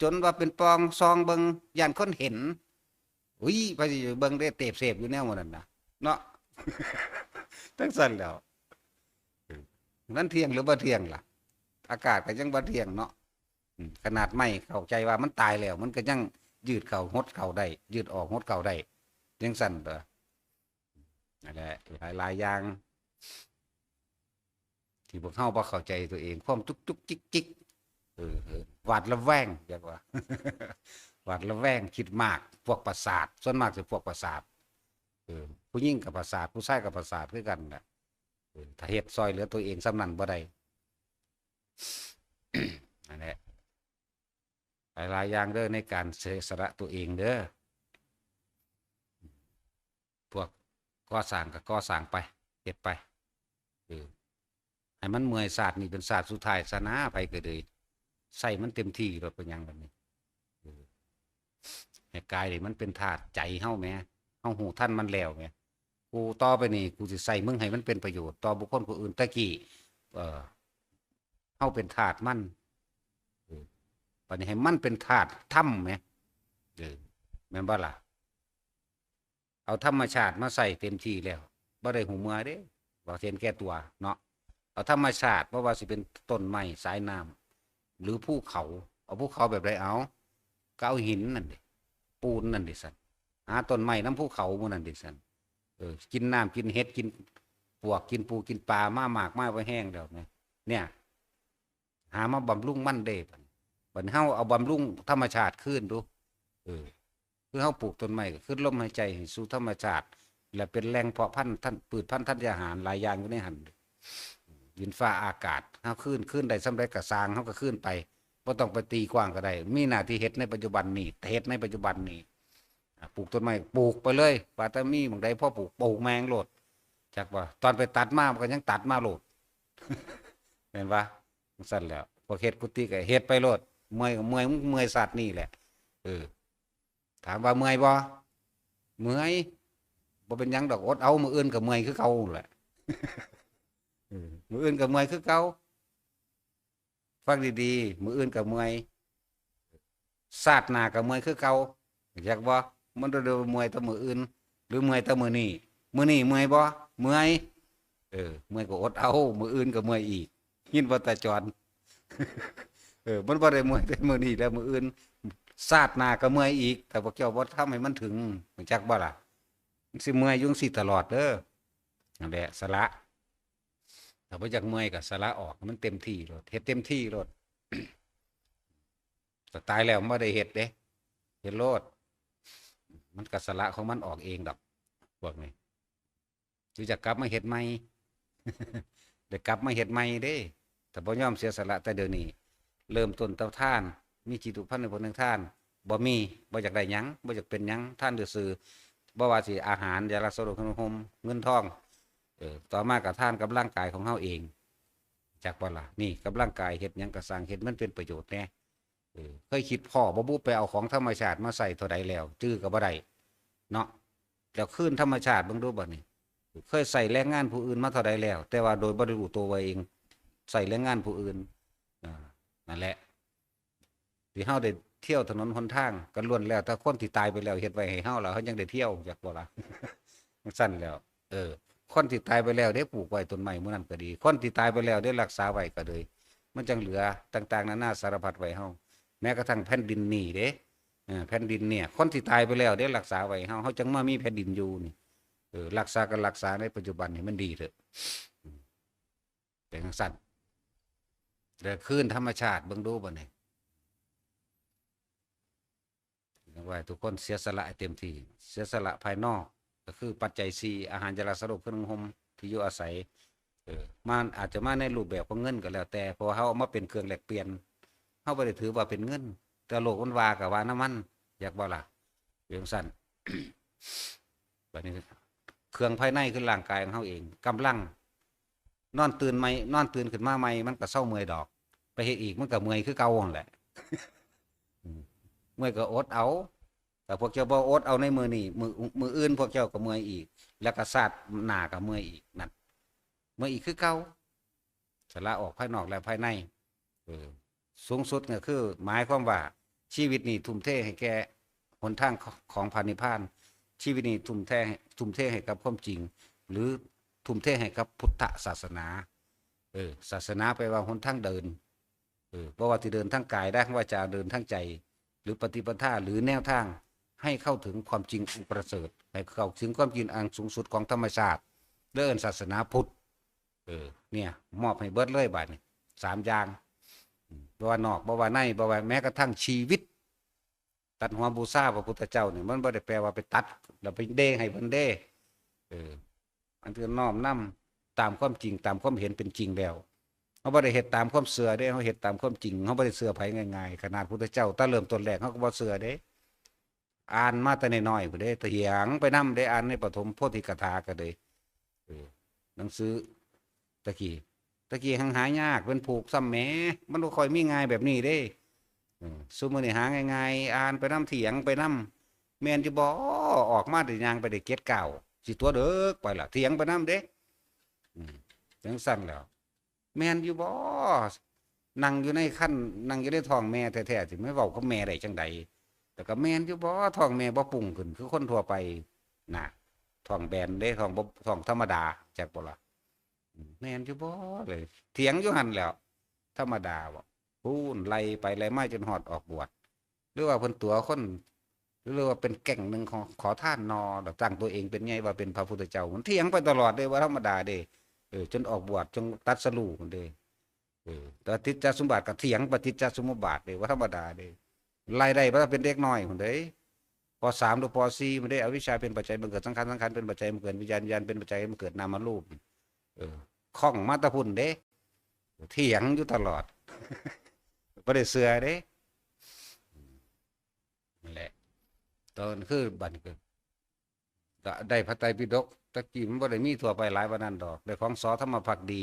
จนว่าเป็นปล่อง ส่องเบิ่ง ย่านคนเห็น อุ้ย ไปสิเบิ่งได้เตบเสพอยู่แนวหมู่นั้นน่ะ เนาะ จั่งซั้นแหล้ว เออ มันเที่ยงหรือบ่เที่ยงล่ะ อากาศก็ยังบ่เที่ยงเนาะ อืม ขนาดไม้เข้าใจว่ามันตายแล้ว มันก็ยังยืดเข้าหดเข้าได้ ยืดออกหดเข้าได้ จั่งซั้นเด้อ นั่นแหละ หลายๆ อย่าง ที่พวกเฮาบ่เข้าใจตัวเอง ความจุกจุกจิกจิก เออ เออ หวาดระแวง เรียกว่า หวาดระแวง คิดมาก พวกประสาท ส่วนมากสิพวกประสาท เออ ผู้หญิงก็ประสาท ผู้ชายก็ประสาทคือกันแหละ เออ ถ้าเฮ็ดซ่อยเหลือตัวเองส่ำนั้นบ่ได้ นั่นแหละ หลายๆ อย่างเด้อ ในการเสียสละตัวเองเด้อ พวกก่อสร้างก็ก่อสร้างไป เฮ็ดไป เออ ให้มันเมื่อย ชาตินี้เป็นชาติสุดท้ายซะนะ ไผก็เลย ใช้มันเต็มที่โลด เป็นหยังบัดนี้ เออ ให้กายนี่มันเป็นธาตุใจเฮาแหม เฮารู้ทันมันแล้วแหม กูต่อไปนี่ กูสิใช้มึงให้มันเป็นประโยชน์ต่อบุคคลผู้อื่น แต่กี้ เอ่อ เฮาเป็นธาตุมัน เออ บัดนี้ให้มันเป็นธาตุธรรมแหม เออ แม่นบ่ล่ะ เอาธรรมชาติมาใช้เต็มที่แล้ว บ่ได้ฮู้เมื่อเด้ ว่าเห็นแก่ตัวเนาะ เอาธรรมชาติ บ่ว่าสิเป็นต้นไม้ สายน้ำ หรือภูเขา เอาภูเขาแบบใดเอา ก็เอาหินนั่นเด้ ปูนนั่นเด้ซั่น หาต้นไม้นำภูเขาหมู่นั่นเด้ซั่น เออ กินน้ำ กินเห็ด กินปวก กินปู กินปลามามากมายบ่แฮงแล้วนะ เนี่ย หามาบำรุงมันเด้ บัดนี้ บัดนี้เฮาเอาบำรุงธรรมชาติคืนดู เออ คือเฮาปลูกต้นไม้ก็คืนลมหายใจให้สู่ธรรมชาติ และเป็นแหล่งเพาะพันธุ์ธัญ พืชพันธุ์ธัญญาหารหลายอย่างอยู่ในหั่น ดินฟ้าอากาศ เฮาคืน คืนได้ส่ำใดก็ซ่าง เฮาก็คืนไป บ่ต้องไปตีกว้างก็ได้ มีหน้าที่เฮ็ดในปัจจุบันนี้ เฮ็ดในปัจจุบันนี้ อ่า ปลูกต้นไม้ ปลูกไปเลย ว่าแต่มีหม่องใดพอปลูก ปลูกแม่งโลด จักว่า ตอนไปตัดมา มันก็ยังตัดมาโลด แม่นบ่ จั่งซั้นแหล้ว พวกเฮ็ดกุฏิก็เฮ็ดไปโลด เมื่อยก็เมื่อย มึงเมื่อยชาตินี้แหละ เออ ถามว่าเมื่อยบ่ เมื่อย บ่เป็นหยังดอก อดเอา มื้ออื่นก็เมื่อยคือเก่าแหละ เออ มื้ออื่นก็เมื่อยคือเก่า ฟังดีๆ มื้ออื่นก็เมื่อย ชาติหน้าก็เมื่อยคือเก่า จักบ่ มันบ่ได้เมื่อยแต่มื้ออื่น หรือเมื่อยแต่มื้อนี้ มื้อนี้เมื่อยบ่ เมื่อย เออ เมื่อยก็อดเอา มื้ออื่นก็เมื่อยอีก ยินบ่ตาจร เออ มันบ่ได้เมื่อยแต่มื้อนี้แล้วมื้ออื่น ชาติหน้าก็เมื่อยอีก ถ้าพวกเจ้าบ่ทำให้มันถึง จักบ่ล่ะ มันสิเมื่อยอยู่จั่งซี้ตลอดเด้อ นั่นแหละ สละ ก็บ่อยากเมื่อยก็สละออกให้มันเต็มที่โลด เฮ็ดเต็มที่โลด แต่ตายแล้วมันบ่ได้เฮ็ดเด้ เฮ็ดโลด มันก็สละของมันออกเองดอก พวกนี้ สิจะกลับมาเฮ็ดใหม่ ได้กลับมาเฮ็ดใหม่เด้ ถ้าบ่ยอมเสียสละแต่เดี๋ยวนี้ เริ่มต้นแต่ทาน มีจิตผูกพันในผลแห่งทาน บ่มี บ่อยากได้หยัง บ่อยากเป็นหยัง ทานซื่อๆ บ่ว่าสิอาหาร ยารักษาโรค เครื่องนุ่งห่ม เงินทอง เออ ต่อมาก็ทานกับร่างกายของเฮาเอง จักบ่ล่ะ นี่กับร่างกายเฮ็ดหยังก็ซ่าง เฮ็ดมันเป็นประโยชน์แหน่ เออ เคยคิดพ้อบ่บุ ไปเอาของธรรมชาติมาใช้เท่าใดแล้ว จื่อก็บ่ได้ เนาะ แล้วคืนธรรมชาติเบิ่งดูบัดนี้ เคยใช้แรงงานผู้อื่นมาเท่าใดแล้ว แต่ว่าโดยบ่ได้รู้ตัวว่าเองใช้แรงงานผู้อื่น อ่า นั่นแหละ ที่เฮาได้เที่ยวถนนหนทางก็ล้วนแล้วแต่คนที่ตายไปแล้วเฮ็ดไว้ให้เฮา แล้วเฮายังได้เที่ยว จักบ่ล่ะ จั่งซั้นแหล้ว เออ คนที่ตายไปแล้วเด้ ปลูกไว้ต้นไม้หมู่นั้นก็ดี คนที่ตายไปแล้วเด้ รักษาไว้ก็ดี มันจั่งเหลือต่างๆ นานาสารพัดไว้เฮา แม้กระทั่งแผ่นดินนี่เด้ เออ แผ่นดินเนี่ย คนที่ตายไปแล้วเด้ รักษาไว้เฮา เฮาจั่งมามีแผ่นดินอยู่นี่ เออ รักษาก็รักษาในปัจจุบันให้มันดีเถอะ อืม เป็นจั่งซั้น แล้วคืนธรรมชาติเบิ่งดูบัดนี้ ว่าทุกคนเสียสละให้เต็มที่ เสียสละภายนอก ก็คือปัจจัยสี่ อาหาร ยารักษาโรค เครื่องนุ่งห่ม ที่อยู่อาศัย เออ มันอาจจะมาในรูปแบบของเงินก็แล้วแต่ เพราะว่าเฮาเอามาเป็นเครื่องแลกเปลี่ยน เฮาบ่ได้ถือว่าเป็นเงิน แต่โลกมันว่าก็ว่านำมัน จักบ่ล่ะ เป็นจั่งซั้น บัดนี้ เครื่องภายในคือร่างกายของเฮาเอง กำลัง นอนตื่นใหม่ นอนตื่นขึ้นมาใหม่ มันก็เซาเมื่อยดอก ไปเฮ็ดอีกมันก็เมื่อยคือเก่าหั่นแหละ อืม เมื่อยก็อดเอา แต่พวกเจ้าบ่อดเอาในมื้อนี้ มื้อ มื้ออื่นพวกเจ้าก็เมื่อยอีก แล้วก็ชาติหน้าก็เมื่อยอีก นั่น เมื่อยอีกคือเก่า สละออกภายนอกและภายใน เออ สูงสุดก็คือ หมายความว่าชีวิตนี้ทุ่มเทให้แก่หนทางของพระนิพพาน ชีวิตนี้ทุ่มเท ทุ่มเทให้กับความจริง หรือทุ่มเทให้กับพุทธศาสนา เออ ศาสนาแปลว่าหนทางเดิน เออ บ่ว่าสิเดินทางกาย ทางวาจา เดินทางใจ หรือปฏิปทา หรือแนวทาง ให้เข้าถึงความจริงอันประเสริฐ ให้เข้าถึงความจริงอันสูงสุดของธรรมชาติ เรียกศาสนาพุทธ เออ เนี่ย มอบให้เบิดเลยบาดนี้ สามอย่าง อืม บ่ว่านอก บ่ว่าใน บ่ว่าแม้กระทั่งชีวิต ตัดหัวบูชาพระพุทธเจ้านี่ มันบ่ได้แปลว่าไปตัด แล้วไปเด้ให้เพิ่นเด้ เออ อันคือน้อมนำตามความจริง ตามความเห็นเป็นจริงแล้ว เฮาบ่ได้เฮ็ดตามความเชื่อเด้ เฮาเฮ็ดตามความจริง เฮาบ่ได้เชื่อไผง่ายๆ ขนาดพุทธเจ้า แต่เริ่มต้นแรกเฮาก็บ่เชื่อเด้ อ่านมาแต่น้อยๆ พู้นเด้ เถียงไปนำเด้ อ่านในปฐมโพธิกถาก็เลย เออ หนังสือ ตะกี้ ตะกี้หังหายาก เป็นผูกซ้ำแหม มันบ่ค่อยมีง่ายแบบนี้เด้ เออ ซุมื้อนี้หาง่ายๆ อ่านไปนำ เถียงไปนำ แม่นอยู่บ่ ออกมาได้ย่างไปได้เจ็ดก้าว สิตั๋วเดิกไปล่ะ เถียงไปนำเด้ อืม จั่งซั้นแหล้ว แม่นอยู่บ่ นั่งอยู่ในครรภ์ นั่งอยู่ในท้องแม่แท้ๆ สิมาเว้ากับแม่ได้จั่งใด แต่ก็แม่นอยู่บ่ ท้องแม่บ่ปุ้งขึ้นคือคนทั่วไป น่ะ ท้องแบนเด้ ท้องบ่ ท้องธรรมดา จักบ่ล่ะ อืม แม่นอยู่บ่ เลย เถียงอยู่หั่นแหล้ว ธรรมดาบ่ พู้นไล่ไปไล่มาจนฮอดออกบวช หรือว่าเพิ่นตั๋วคน หรือว่าเป็นแก๊งหนึ่งของขอทานนอ แล้วตั้งตัวเองเป็นใหญ่ว่าเป็นพระพุทธเจ้า มันเถียงไปตลอดเด้ ว่าธรรมดาเด้ เออ จนออกบวช จนตรัสรู้พู้นเด้ เออ แต่ปฏิจจสมุปบาทก็เถียงปฏิจจสมุปบาทเด้ ว่าธรรมดาเด้ ไล่ได้ว่าเป็นเด็กน้อยพู้นเด้ ป.สาม หรือ ป.สี่ พู้นเด้ อวิชชาเป็นปัจจัยบังเกิดสังขาร สังขารเป็นปัจจัยบังเกิดวิญญาณ วิญญาณเป็นปัจจัยบังเกิดนามรูป เออ คล่องมาแต่พู้นเด้ เถียงอยู่ตลอด บ่ได้เชื่อเด้ นั่นแหละ ตอนคือบัดนี้ก็ ก็ได้พระไตรปิฎก ตะกี้มันบ่ได้มีทั่วไปหลายปานนั้นดอก ได้ของ ส.ธรรมภักดี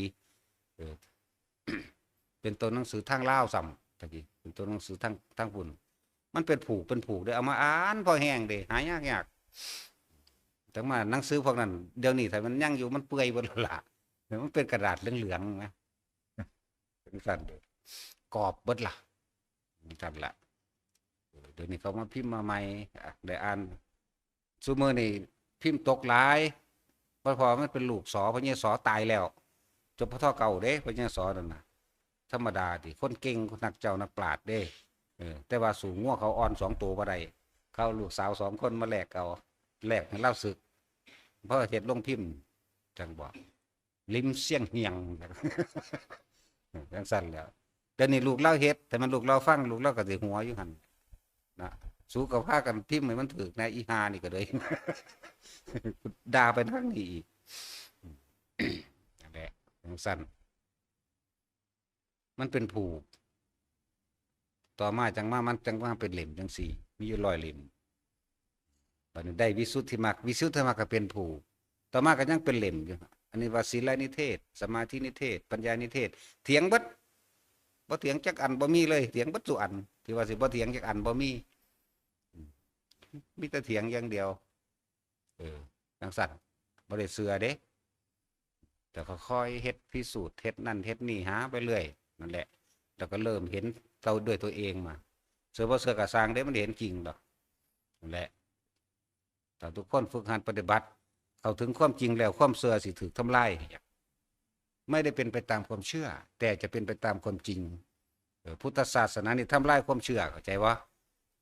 เออ เป็นต้นหนังสือทางลาวซ้ำ ตะกี้ เป็นต้นหนังสือทาง ทางพุ้น มันเป็นผูก เป็นผูกเด้ เอามาอ่านพอแฮงเด้ หายากๆ จั่งมาหนังสือพวกนั้น เดี๋ยวนี้ถ้ามันยังอยู่ มันเปื่อยเบิดแล้วล่ะ มันเป็นกระดาษเหลืองๆ นะ จั่งซั้นเด้ กรอบเบิดล่ะ จั่งซั้นล่ะ เออ เดี๋ยวนี้เขามาพิมพ์มาใหม่ อ่ะ ได้อ่าน ซุมื้อนี้พิมพ์ตกหลาย เพราะ เพราะมันเป็นลูก ส.พญา ส.ตายแล้ว จบ พ.ท. เก่าเด้ พญา ส.นั่นน่ะ ธรรมดาติ คนเก่ง นักเจ้า นักปราชญ์เด้ เออ แต่ว่าสู้งัวเขาอ่อนสองตัวบ่ได้ เขาเอาลูกสาวสองคนมาแลกเอา แลกให้ลาวสึก เพราะเฮ็ดโรงพิมพ์ จั่งบอก ริมเสี้ยงเฮียง จังซั่นแหล้ว เดี๋ยวนี้ลูกลาวเฮ็ด แต่มันลูกลาวฟัง ลูกลาวก็สิหัวอยู่หั่นนะ สูก็พากันพิมพ์ให้มันถูกแหน่ อีห่านี่ก็เลย ด่าไปทางนี้อีก นั่นแหละ จังซั่น มันเป็นผูก ต่อมาจั่งมา มันจั่งมาเป็นเล่มจั่งซี้ มีอยู่ร้อยเล่ม บัดนี้ได้วิสุทธิมรรค วิสุทธิมรรคก็เป็นผูก ต่อมาก็ยังเป็นเล่มอยู่ อันนี้ว่าศีลนิเทศ สมาธินิเทศ ปัญญานิเทศ เถียงเบิด บ่เถียงจักอัน บ่มีเลย เถียงเบิดซุอัน ที่ว่าสิบ่เถียงจักอัน บ่มี มีแต่เถียงอย่างเดียว เออ จังซั่น บ่ได้เชื่อเด้ แต่ก็ค่อยเฮ็ดพิสูจน์ เฮ็ดนั่นเฮ็ดนี่ หาไปเรื่อย นั่นแหละ แล้วก็เริ่มเห็นเตาด้วยตัวเองมา เชื่อบ่เชื่อก็ซ่างเด้ มันเห็นจริงดอก นั่นแหละ ถ้าทุกคนฝึกหัดปฏิบัติ เข้าถึงความจริงแล้ว ความเชื่อสิถูกทำลาย ไม่ได้เป็นไปตามความเชื่อ แต่จะเป็นไปตามความจริง เออ พุทธศาสนานี่ทำลายความเชื่อ เข้าใจบ่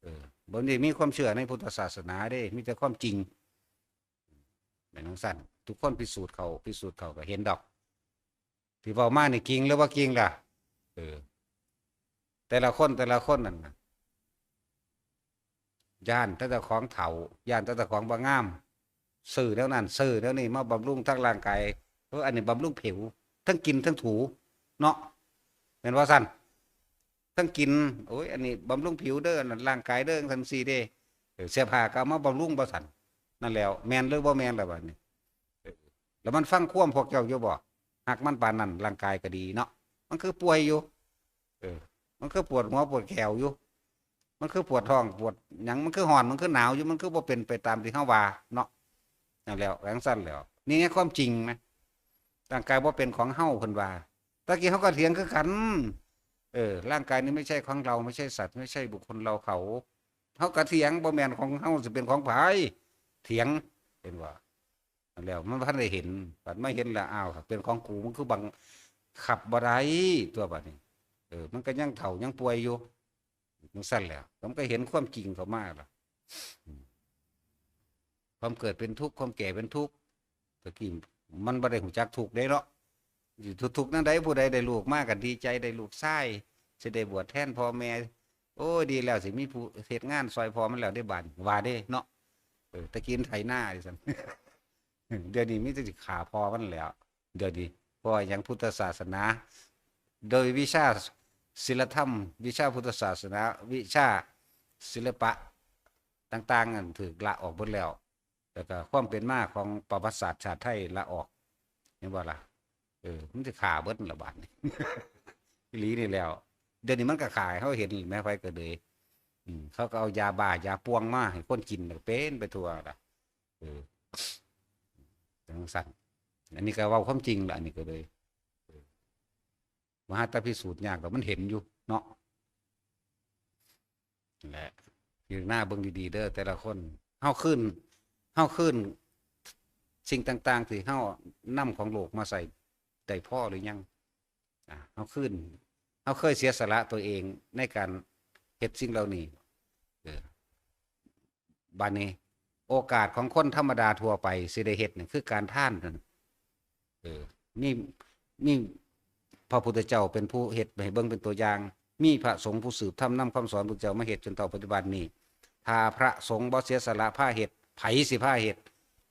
เออ บ่ได้มีความเชื่อในพุทธศาสนาเด้ มีแต่ความจริง แม่นจั่งซั่น ทุกคนพิสูจน์เข้า พิสูจน์เข้าก็เห็นดอก ที่เว้ามานี่จริงหรือบ่จริงล่ะ เออ แต่ละคน แต่ละคนนั่นน่ะ ย้านแต่เจ้าของเฒ่า ย้านแต่เจ้าของบ่งาม ซื้อแนวนั้น ซื้อแนวนี้มาบำรุงทางร่างกาย เออ อันนี้บำรุงผิว ทั้งกินทั้งถู เนาะ แม่นบ่ซั่น ทั้งกิน โอ้ย อันนี้บำรุงผิวเด้อ อันนั้นร่างกายเด้อ จั่งซี้เด้ เออ เสื้อผ้าก็เอามาบำรุงบ่ซั่น นั่นแหล้ว แม่นหรือบ่แม่นล่ะบัดนี้ เออ แล้วมันฟังความพวกเจ้าอยู่บ่ ฮักมันปานนั้น ร่างกายก็ดีเนาะ มันคือป่วยอยู่ เออ มันคือปวดหัวปวดแข้วอยู่ มันคือปวดท้องปวดหยัง มันคือร้อน มันคือหนาวอยู่ มันคือบ่เป็นไปตามที่เฮาว่าเนาะ นั่นแหล้ว จั่งซั่นแหล้ว นี่ไงความจริงนะ ร่างกายบ่เป็นของเฮา เพิ่นว่า ตะกี้เฮาก็เถียงคือกัน เออ ร่างกายนี้ไม่ใช่ของเรา ไม่ใช่สัตว์ ไม่ใช่บุคคลเราเขา เฮาก็เถียง บ่แม่นของเฮา สิเป็นของไผ เถียง เห็นบ่ นั่นแหล้ว มันบ่ทันได้เห็น บัดมาเห็นแล้ว อ้าว เป็นของกู มันคือบังคับบ่ได้ ตัวบัดนี้ เออ มันก็ยังเฒ่ายังป่วยอยู่ จั่งซั่นแหล้ว มันก็เห็นความจริงเข้ามาล่ะ อืม ความเกิดเป็นทุกข์ ความแก่เป็นทุกข์ ตะกี้มันบ่ได้รู้จักทุกข์เด้เนาะ สิทุกข์แนวใด ผู้ใดได้ลูกมาก็ดีใจ ได้ลูกชาย สิได้บวชแทนพ่อแม่ โอ้ย ดีแล้ว สิมีผู้เฮ็ดงานซอยพ่อมันแล้วเด้ บาดนี้ ว่าเด้เนาะ เออ ตะกี้มันไถนา ว่าซั่น เดี๋ยวนี้มีแต่สิฆ่าพ่อมันแหล้ว เดี๋ยวนี้ เพราะว่าหยัง พุทธศาสนา โดยวิชาศีลธรรม วิชาพุทธศาสนา วิชาศิลปะต่างๆ นั่นถูกละออกหมดแล้ว แล้วก็ความเป็นมาของประวัติศาสตร์ชาติไทยละออก เห็นบ่ล่ะ เออ มันสิฆ่าเบิดนั่นล่ะบาดนี้ อีหลีนี่แหล้ว เดี๋ยวนี้มันก็ฆ่าให้เฮาเห็นแหม ไผก็เลย อืม เขาก็เอายาบ้ายาป่วงมาให้คนกิน แล้วก็เป็นไปทั่วล่ะ เออ จั่งซั่น อันนี้ก็เว้าความจริงล่ะ อันนี้ก็เลย เออ มหาตพิสูจน์ยากดอก มันเห็นอยู่เนาะ นั่นแหละ พิจารณาเบิ่งดีๆ เด้อ แต่ละคน เฮาคืน เฮาคืนสิ่งต่างๆ ที่เฮานำของโลกมาใส่ได้พอหรือยัง อ่ะ เฮาคืน เฮาเคยเสียสละตัวเองในการเฮ็ดสิ่งเหล่านี้ เออ บัดนี้ โอกาสของคนธรรมดาทั่วไปสิได้เฮ็ดนี่คือการทานนั่น เออ มี มีพระพุทธเจ้าเป็นผู้เฮ็ดให้เบิ่งเป็นตัวอย่าง มีพระสงฆ์ผู้สืบธรรมนำคำสอนพุทธเจ้ามาเฮ็ดจนเท่าปัจจุบันนี้ ถ้าพระสงฆ์บ่เสียสละพาเฮ็ด ไผสิพาเฮ็ด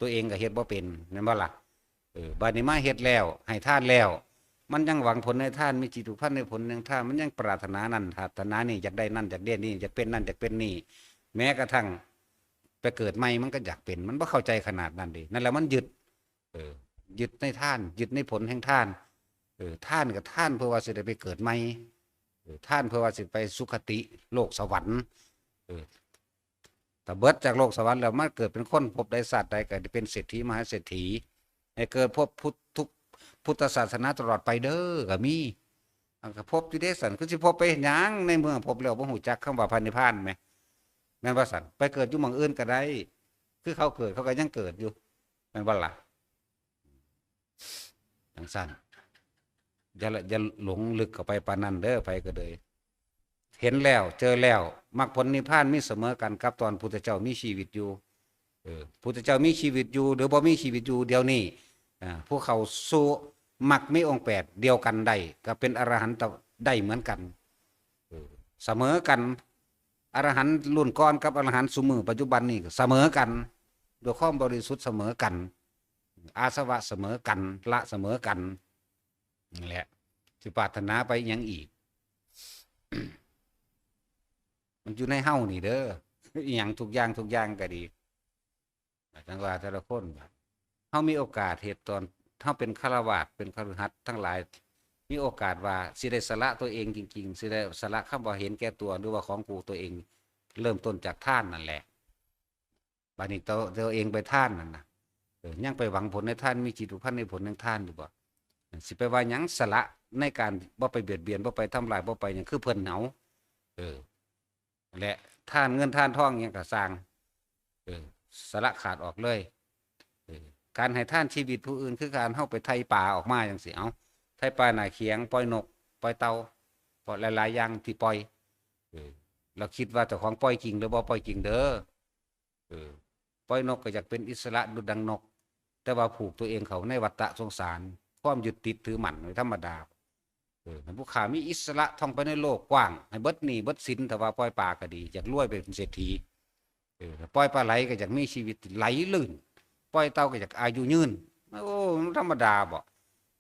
ตัวเองก็เฮ็ดบ่เป็น แม่นบ่ล่ะ เออ บัดนี้มาเฮ็ดแล้ว ให้ทานแล้ว มันยังหวังผลในทาน มีจิตผูกพันในผลแห่งทาน มันยังปรารถนานั่น ปรารถนานี่ อยากได้นั่น อยากได้นี่ อยากเป็นนั่น อยากเป็นนี่ แม้กระทั่งไปเกิดใหม่ มันก็อยากเป็น มันบ่เข้าใจขนาดนั้นเด้ นั่นแหละมันยึด เออ ยึดในทาน ยึดในผลแห่งทาน เออ ทานก็ทานเพื่อว่าสิได้ไปเกิดใหม่ เออ ทานเพื่อว่าสิไปสุคติ โลกสวรรค์ เออ ถ้าเบิดจากโลกสวรรค์แล้วมาเกิดเป็นคน ภพใดชาติใดก็ได้เป็นเศรษฐีมหาเศรษฐี ให้เกิดภพพุทธ ทุกพุทธศาสนาตลอดไปเด้อ ก็มี อันก็ภพอยู่เด้ซั่น คือสิภพไปเฮ็ดหยัง ในเมื่อภพแล้วบ่ฮู้จักคำว่าพระนิพพานแหม แม่นบ่ซั่น ไปเกิดอยู่หม่องอื่นก็ได้ คือเขาเกิดเขาก็ยังเกิดอยู่ แม่นบ่ล่ะ จั่งซั่น อย่าละ อย่าหลงลึกเข้าไปปานนั้นเด้อ ไผก็เลย เห็นแล้ว เจอแล้ว มรรคผลนิพพานมีเสมอกันกับตอนพุทธเจ้ามีชีวิตอยู่ เออ พุทธเจ้ามีชีวิตอยู่ หรือบ่มีชีวิตอยู่เดี๋ยวนี้ อ่า ผู้เข้าสู่ มรรคมีองค์แปดเดียวกันได้ ก็เป็นอรหันต์ได้เหมือนกัน เออ เสมอกัน อรหันต์รุ่นก่อนกับอรหันต์ซุมื้อปัจจุบันนี่ก็เสมอกัน ด้วยความบริสุทธิ์เสมอกัน อาสวะเสมอกัน ละเสมอกัน นั่นแหละ สิปรารถนาไปหยังอีก มันอยู่ในเฮานี่เด้อ อีหยังทุกอย่างทุกอย่างก็ดี จั่งว่าแต่ละคน เฮามีโอกาสเฮ็ดตอนเฮาเป็นฆราวาส เป็นคฤหัสถ์ทั้งหลาย มีโอกาสว่าสิได้สละตัวเองจริงๆ สิได้สละคำว่าเห็นแก่ตัว หรือว่าของกูตัวเอง เริ่มต้นจากทานนั่นแหละ บัดนี้ตัว ตัวเองไปทานนั่นน่ะ เออ ยังไปหวังผลในทาน มีจิตผูกพันในผลแห่งทานอยู่บ่ สิไปว่าหยัง สละในการบ่ไปเบียดเบียน บ่ไปทำลาย บ่ไปหยัง คือเพิ่นเอา เออ และทานเงินทานทองหยังก็ซ่าง เออ สละขาดออกเลย เออ การให้ทานชีวิตผู้อื่น คือการเฮาไปไถ่ปลาออกมาจั่งซี้ เอา ไถ่ปลาหน้าเขียง ปล่อยนก ปล่อยเต่า ปล่อยหลายๆ อย่างที่ปล่อย เออ เราคิดว่าเจ้าของปล่อยจริงหรือบ่ปล่อยจริงเด้อ เออ ปล่อยนกก็อยากเป็นอิสระดุจดังนก แต่ว่าผูกตัวเองเข้าในวัฏฏะสงสาร ความยึดติดถือมั่นเป็นธรรมดา เออ ให้ผู้ข้ามีอิสระท่องไปในโลกกว้าง ให้เบิดหนี้เบิดสิน แต่ว่าปล่อยปลาก็ดี อยากรวยเป็นเศรษฐี เออ ปล่อยปลาไหลก็อยากมีชีวิตไหลลื่น ปล่อยเต่าก็อยากอายุยืน โอ้ มันธรรมดาบ่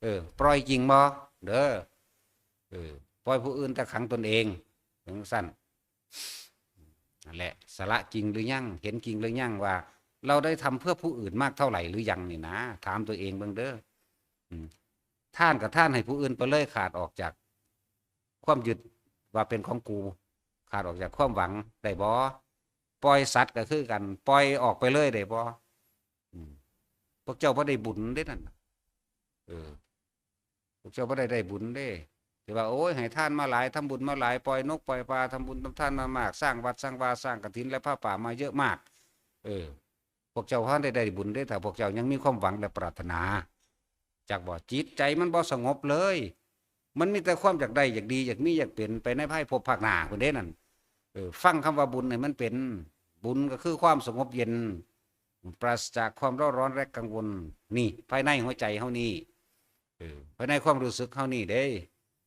เออ ปล่อยจริงบ่ เด้อ เออ ปล่อยผู้อื่นแต่ขังตนเอง จั่งซั่น นั่นแหละ สละจริงหรือยัง เห็นจริงหรือยังว่า เราได้ทำเพื่อผู้อื่นมากเท่าไหร่หรือยังนี่นะ ถามตัวเองเบิ่งเด้อ อืม ทานก็ทานให้ผู้อื่นไปเลย ขาดออกจากความยึดว่าเป็นของกู ขาดออกจากความหวังได้บ่ ปล่อยสัตว์ก็คือกัน ปล่อยออกไปเลยได้บ่ อืม พวกเจ้าบ่ได้บุญเด้นั่นน่ะ เออ พวกเจ้าบ่ได้ได้บุญเด้ แต่ว่า โอ้ย ให้ทานมาหลาย ทำบุญมาหลาย ปล่อยนกปล่อยปลา ทำบุญทำทานมามาก สร้างวัดสร้างวา สร้างกฐินและผ้าป่ามาเยอะมาก เออ พวกเจ้าบ่ได้ได้บุญเด้ ถ้าพวกเจ้ายังมีความหวังและปรารถนา จักบ่ จิตใจมันบ่สงบเลย มันมีแต่ความอยากได้ อยากดี อยากมี อยากเป็น ไปในภายภพภาคหน้าพุ้นเด้นั่น เออ ฟังคำว่าบุญให้มันเป็น บุญก็คือความสงบเย็น ปราศจากความเร่าร้อนและกังวล นี่ ภายในหัวใจเฮานี่ เออ ภายในความรู้สึกเฮานี่เด้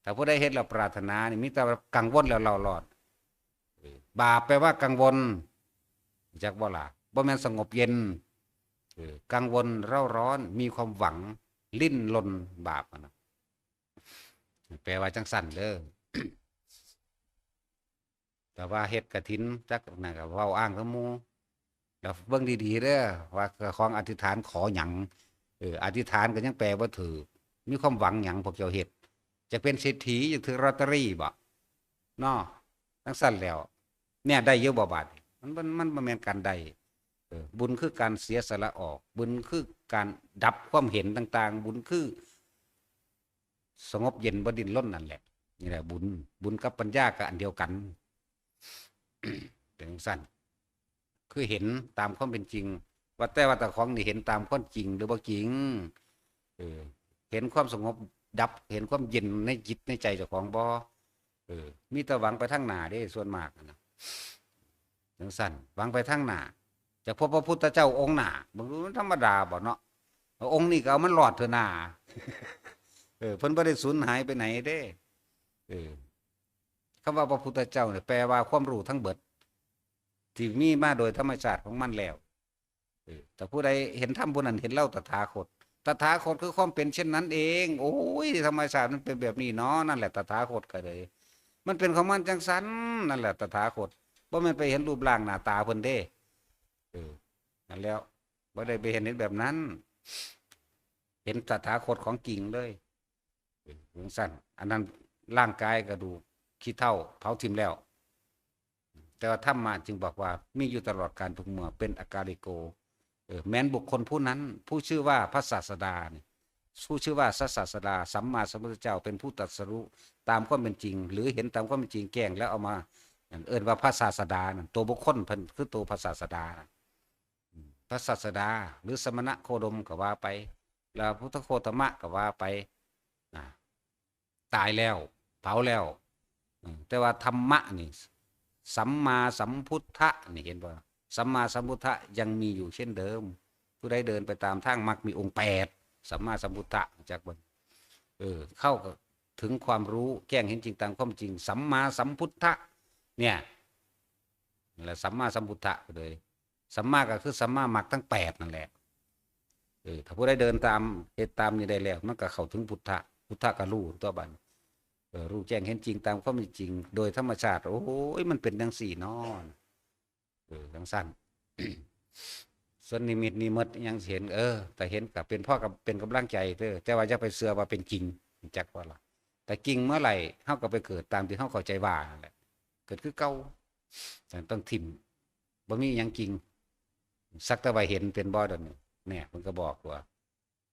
ถ้าผู้ใดเฮ็ดแล้วปรารถนานี่ มีแต่กังวลแล้วเร่าร้อน เออ บาปแปลว่ากังวล จักบ่ล่ะ บ่แม่นสงบเย็น เออ กังวลเร่าร้อน มีความหวัง ลิ้นรน บาปอะนะ แปลว่าจั่งซั่นเด้อ แต่ว่าเฮ็ดกฐินจักนั่นก็เว้าอ้างกับหมู่ แล้วเบิ่งดีๆเด้อ ว่าเจ้าของอธิษฐานขอหยัง เออ อธิษฐานก็ยังแปลบ่ถูก มีความหวังหยังพวกเจ้าเฮ็ด จะเป็นเศรษฐี อยากถือลอตเตอรี่บ่ เนาะ จั่งซั่นแล้ว เนี่ย ได้อยู่บ่บาดนี้ มัน มัน มันบ่แม่นการได้ เออ บุญคือการเสียสละออก บุญคือการดับความเห็นต่างๆ บุญคือ สงบเย็นบ่ดิ้นรนนั่นแหละ นี่แหละบุญ บุญกับปัญญาก็อันเดียวกัน เป็นจั่งซั่น คือเห็นตามความเป็นจริง ว่าแต่ว่าเจ้าของนี่เห็นตามความจริงหรือบ่จริง เออ เห็นความสงบดับ เห็นความเย็นในจิตในใจเจ้าของบ่ เออ มีแต่หวังไปทางหน้าเด้ ส่วนมากนะ จั่งซั่น หวังไปทางหน้า จะพบพระพุทธเจ้าองค์หน้า บ่รู้มันธรรมดาบ่เนาะ องค์นี้ก็เอามันรอดเถอะนา เออ เพิ่นบ่ได้สูญหายไปไหนเด้ เออ คำว่าพระพุทธเจ้าเนี่ยแปลว่าความรู้ทั้งเบิด ที่มีมาโดยธรรมชาติของมันแล้ว เออ แต่ผู้ใดเห็นธรรมผู้นั้นเห็นเราตถาคต ตถาคตคือความเป็นเช่นนั้นเอง โอ้ย ธรรมชาติมันเป็นแบบนี้เนาะ นั่นแหละตถาคตก็เลย มันเป็นของมันจั่งซั่น นั่นแหละตถาคต บ่แม่นไปเห็นรูปร่างหน้าตาเพิ่นเด้ เออ นั่นแล้ว บ่ได้ไปเห็นแบบนั้น เห็นตถาคตของจริงเลย เออ จั่งซั่น อันนั้นร่างกายกระดูกขี้เถ้าเผาทิ่มแล้ว แต่ว่าธรรมะจึงบอกว่ามีอยู่ตลอดกาลทุกเมื่อ เป็นอากาลิโก เออ แม้นบุคคลผู้นั้น ผู้ชื่อว่าพระศาสดาเนี่ย ผู้ชื่อว่าพระศาสดา สัมมาสัมพุทธเจ้า เป็นผู้ตรัสรู้ตามความเป็นจริง หรือเห็นตามความเป็นจริงแจ้งแล้วเอามา เอิ้นว่าพระศาสดานั่น ตัวบุคคลเพิ่นคือตัวพระศาสดานั่น อืม พระศาสดา หรือสมณะโคดมก็ว่าไป แล้วพุทธโคตมะก็ว่าไป นะ ตายแล้ว เผาแล้ว อืม แต่ว่าธรรมะนี่ สัมมาสัมพุทธะนี่ เห็นบ่ สัมมาสัมพุทธะยังมีอยู่เช่นเดิม ผู้ใดเดินไปตามทางมรรคมีองค์แปด สัมมาสัมพุทธะ จักบ่ เออ เข้าก็ถึงความรู้แจ้งเห็นจริงตามความจริง สัมมาสัมพุทธะ เนี่ย นั่นแหละ สัมมาสัมพุทธะเลย สัมมาก็คือสัมมามรรคทั้งแปดนั่นแหละ เออ ถ้าผู้ใดเดินตาม เฮ็ดตามนี้ได้แล้ว มันก็เข้าถึงพุทธะ พุทธะก็รู้ตัวบัด เออ รู้แจ้งเห็นจริงตามความเป็นจริง โดยธรรมชาติ โอ้ย มันเป็นจั่งซี้น้อ เออ จั่งซั้น ส่วนนิมิตนิมิตอิหยังสิเห็น เออ ถ้าเห็นก็เป็นพอกับ เป็นกำลังใจเด้อ แต่ว่าอย่าไปเชื่อว่าเป็นจริง รู้จักบ่ล่ะ แต่จริงเมื่อไหร่ เฮาก็ไปเกิดตามที่เฮาเข้าใจว่านั่นแหละ เกิดคือเก่า แต่ต้องถิ่ม บ่มีหยังจริง สักแต่ว่าเห็นเป็นบ่ เดี๋ยวนี้ เนี่ย เพิ่นก็บอกว่า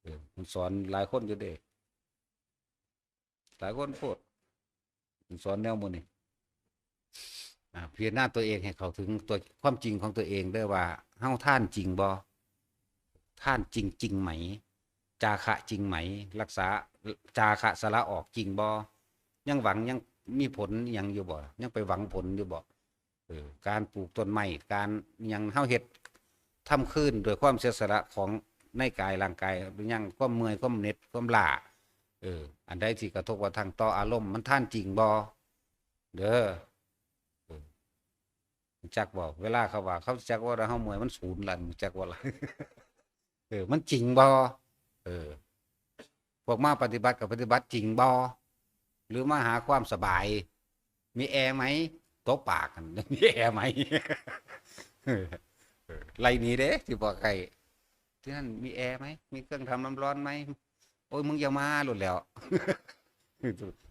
เออ มันสอนหลายคนอยู่เด้ หลายคนโพด มันสอนแนวหมู่นี้ อ่า พิจารณาตัวเองให้เข้าถึงตัวความจริงของตัวเองเด้อว่า เฮาทานจริงบ่ ทานจริงจริงไหม จาคะจริงไหม รักษา จาคะสละออกจริงบ่ ยังหวัง ยังมีผลหยังอยู่บ่ ยังไปหวังผลอยู่บ่ เออ การปลูกต้นไม้ การหยังเฮาเฮ็ด ทำคืนด้วยความเสียสละของในกายร่างกาย หรือยังความเมื่อย ความเหน็ด ความล้า เออ อันใดที่กระทบกระทั่งต่ออารมณ์ มันทานจริงบ่ เด้อ เออ รู้จักบ่ เวลาเขาว่า เขาจักว่าเฮาเมื่อย มันสูนละ รู้จักบ่ล่ะ เออ มันจริงบ่ เออ พวกมาปฏิบัติก็ปฏิบัติจริงบ่ หรือมาหาความสบาย มีแอร์ไหม ตบปากกัน มีแอร์ไหม เออ เออ ไล่หนีเด้ ที่บอกใคร ที่นั่นมีแอร์ไหม มีเครื่องทำน้ำร้อนไหม โอ้ย มึงอย่ามาโลดแหล้ว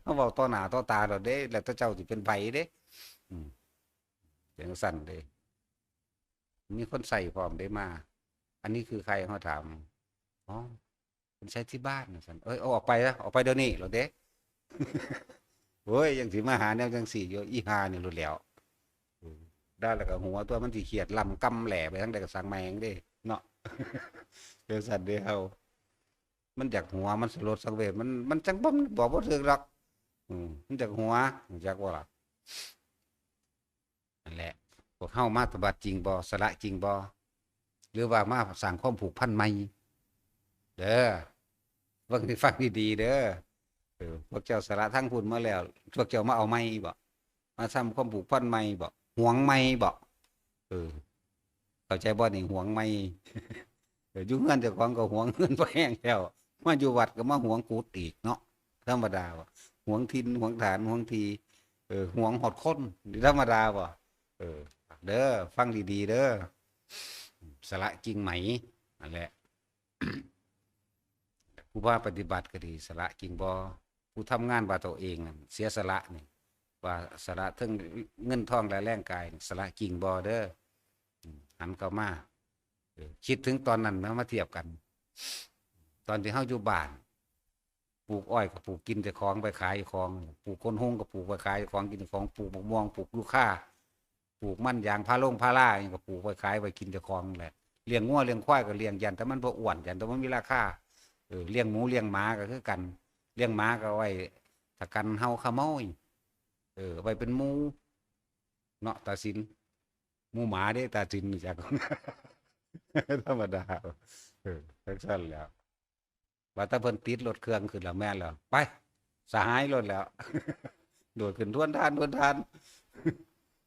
เฮาเว้าต่อหน้าต่อตาโลดเด้ แล้วแต่เจ้าสิเป็นไผเด้ อืม จั่งซั้นเด้ มีคนใช้พร้อมเด้มา อันนี้คือใคร เฮาถาม อ๋อ เพิ่นใช้ที่บ้าน ว่าซั่น เอ้ย เอาออกไปนะ ออกไปเดี๋ยวนี้โลดเด้ โอ้ย ยังสิมาหาแนวจั่งซี้อยู่ อีห่านี่โลดแหล้ว เออ ด่าแล้วก็หัวตัว มันสิเครียด ลำกำแหล่ไปทางใดก็ช่างแม่งเด้ เนาะ จั่งซั้นเด้เฮา มันอยากหัว มันสลดสังเวช มัน มันจั่งบ่ บอกบ่ถูกดอก อืม มันอยากหัว รู้จักบ่ล่ะ นั่นแหละ พวกเฮามาปฏิบัติจริงบ่ สละจริงบ่ หรือว่ามาสร้างความผูกพันใหม่ เด้อ ฟัง ฟังดีๆ เด้อ เออ พวกเจ้าสละทางพุ้นมาแล้ว พวกเจ้ามาเอาใหม่บ่ มาทำความผูกพันใหม่บ่ หวงใหม่บ่ เออ เข้าใจบ่นี่ หวงใหม่ เออ อยู่เฮือนเจ้าของก็หวงเฮือนพอแฮงแล้ว มาอยู่วัดก็มาหวงกุฏิอีกเนาะ ธรรมดาบ่ หวงถิ่น หวงฐาน หวงที่ เออ หวงฮอดคน ธรรมดาบ่ เออ เด้อ ฟังดีๆ เด้อ สละจริงไหม นั่นแหละ ผู้ว่าปฏิบัติก็ดี สละจริงบ่ ผู้ทำงานว่าตัวเองนั่น เสียสละนี่ ว่าสละเทิงเงินทองและแรงกายนี่ สละจริงบ่เด้อ อืม หันเข้ามา เออ คิดถึงตอนนั้นนะ มาเทียบกัน ตอนที่เฮาอยู่บ้าน ปลูกอ้อยก็ปลูกกินเจ้าของ ไปขายเจ้าของ ปลูกคนฮงก็ปลูกไปขายเจ้าของ กินเจ้าของ ปลูกมะม่วง ปลูกยูคา ปลูกมันยางพาลงพารา อิหยังก็ปลูกไปขายไปกินเจ้าของแหละ เลี้ยงงัวเลี้ยงควายก็เลี้ยง ย่านแต่มันบ่อ้วน ย่านแต่มันมีราคา เออ เลี้ยงหมูเลี้ยงหมาก็คือกัน เลี้ยงหมาก็เอาไว้ถ้ากันเห่าขโมย เออ เอาไว้เป็นหมู่ เนาะ ตาสิน หมู่หมาเด้ ตาสิน รู้จัก ธรรมดา เออ จั่งซั้นแหล้ว ว่าแต่เพิ่นติดรถเครื่องขึ้นแล้ว แม่นแล้ว ไป สหายโลดแหล้ว โดดขึ้นทวนทาน ทวนทาน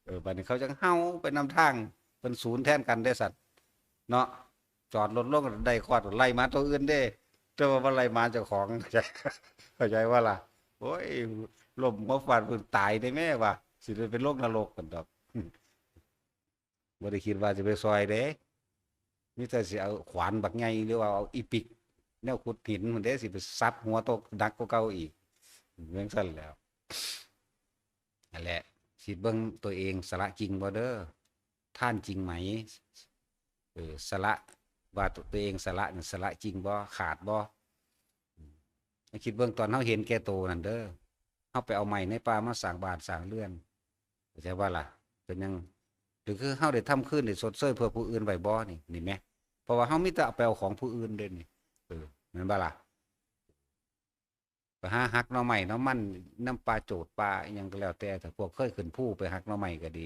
เออ บัดนี้เขาจั่งเห่าไปนำทาง เพิ่นสูนแทนกันเด้สัตว์ เนาะ จอดรถลงได้คอดไล่หมาตัวอื่นเด้ แต่ว่าบ่ไล่หมาเจ้าของ เข้าใจบ่ล่ะ โอ้ย ล้มหัวฟาดพื้นตายได้แม่ว่า สิได้ไปลงนรกกันดอก บ่ได้คิดว่าสิไปซ่อยเด้ มีแต่สิเอาขวานบักใหญ่ หรือว่าเอาอีปิก แนวขุดหินพุ้นเด้ สิไปสับหัวโตหนักกว่าเก่าอีก จั่งซั้นแหล้ว นั่นแหละ คิดเบิ่งตัวเอง สละจริงบ่เด้อ ทานจริงไหม เออ สละ ว่าตัว ตัวเองสละนี่ สละจริงบ่ ขาดบ่ อืม ให้คิดเบิ่งตอนเฮาเห็นแก่โตนั่นเด้อ เฮาไปเอาไม้ในป่ามาสร้างบ้านสร้างเรือน เข้าใจบ่ล่ะ เป็นหยัง หรือคือเฮาได้ทำคืน ได้ชดเชยเพื่อผู้อื่นไว้บ่นี่ นี่แหม เพราะว่าเฮามีแต่เอาไปเอาของผู้อื่นเด้นี่ เออ แม่นบ่ล่ะ ไปหาหักหน่อไม้หน่อมันนำป่าโจดป่าอิหยังก็แล้วแต่ ถ้าพวกเคยขึ้นภูไปหักหน่อไม้ก็ดี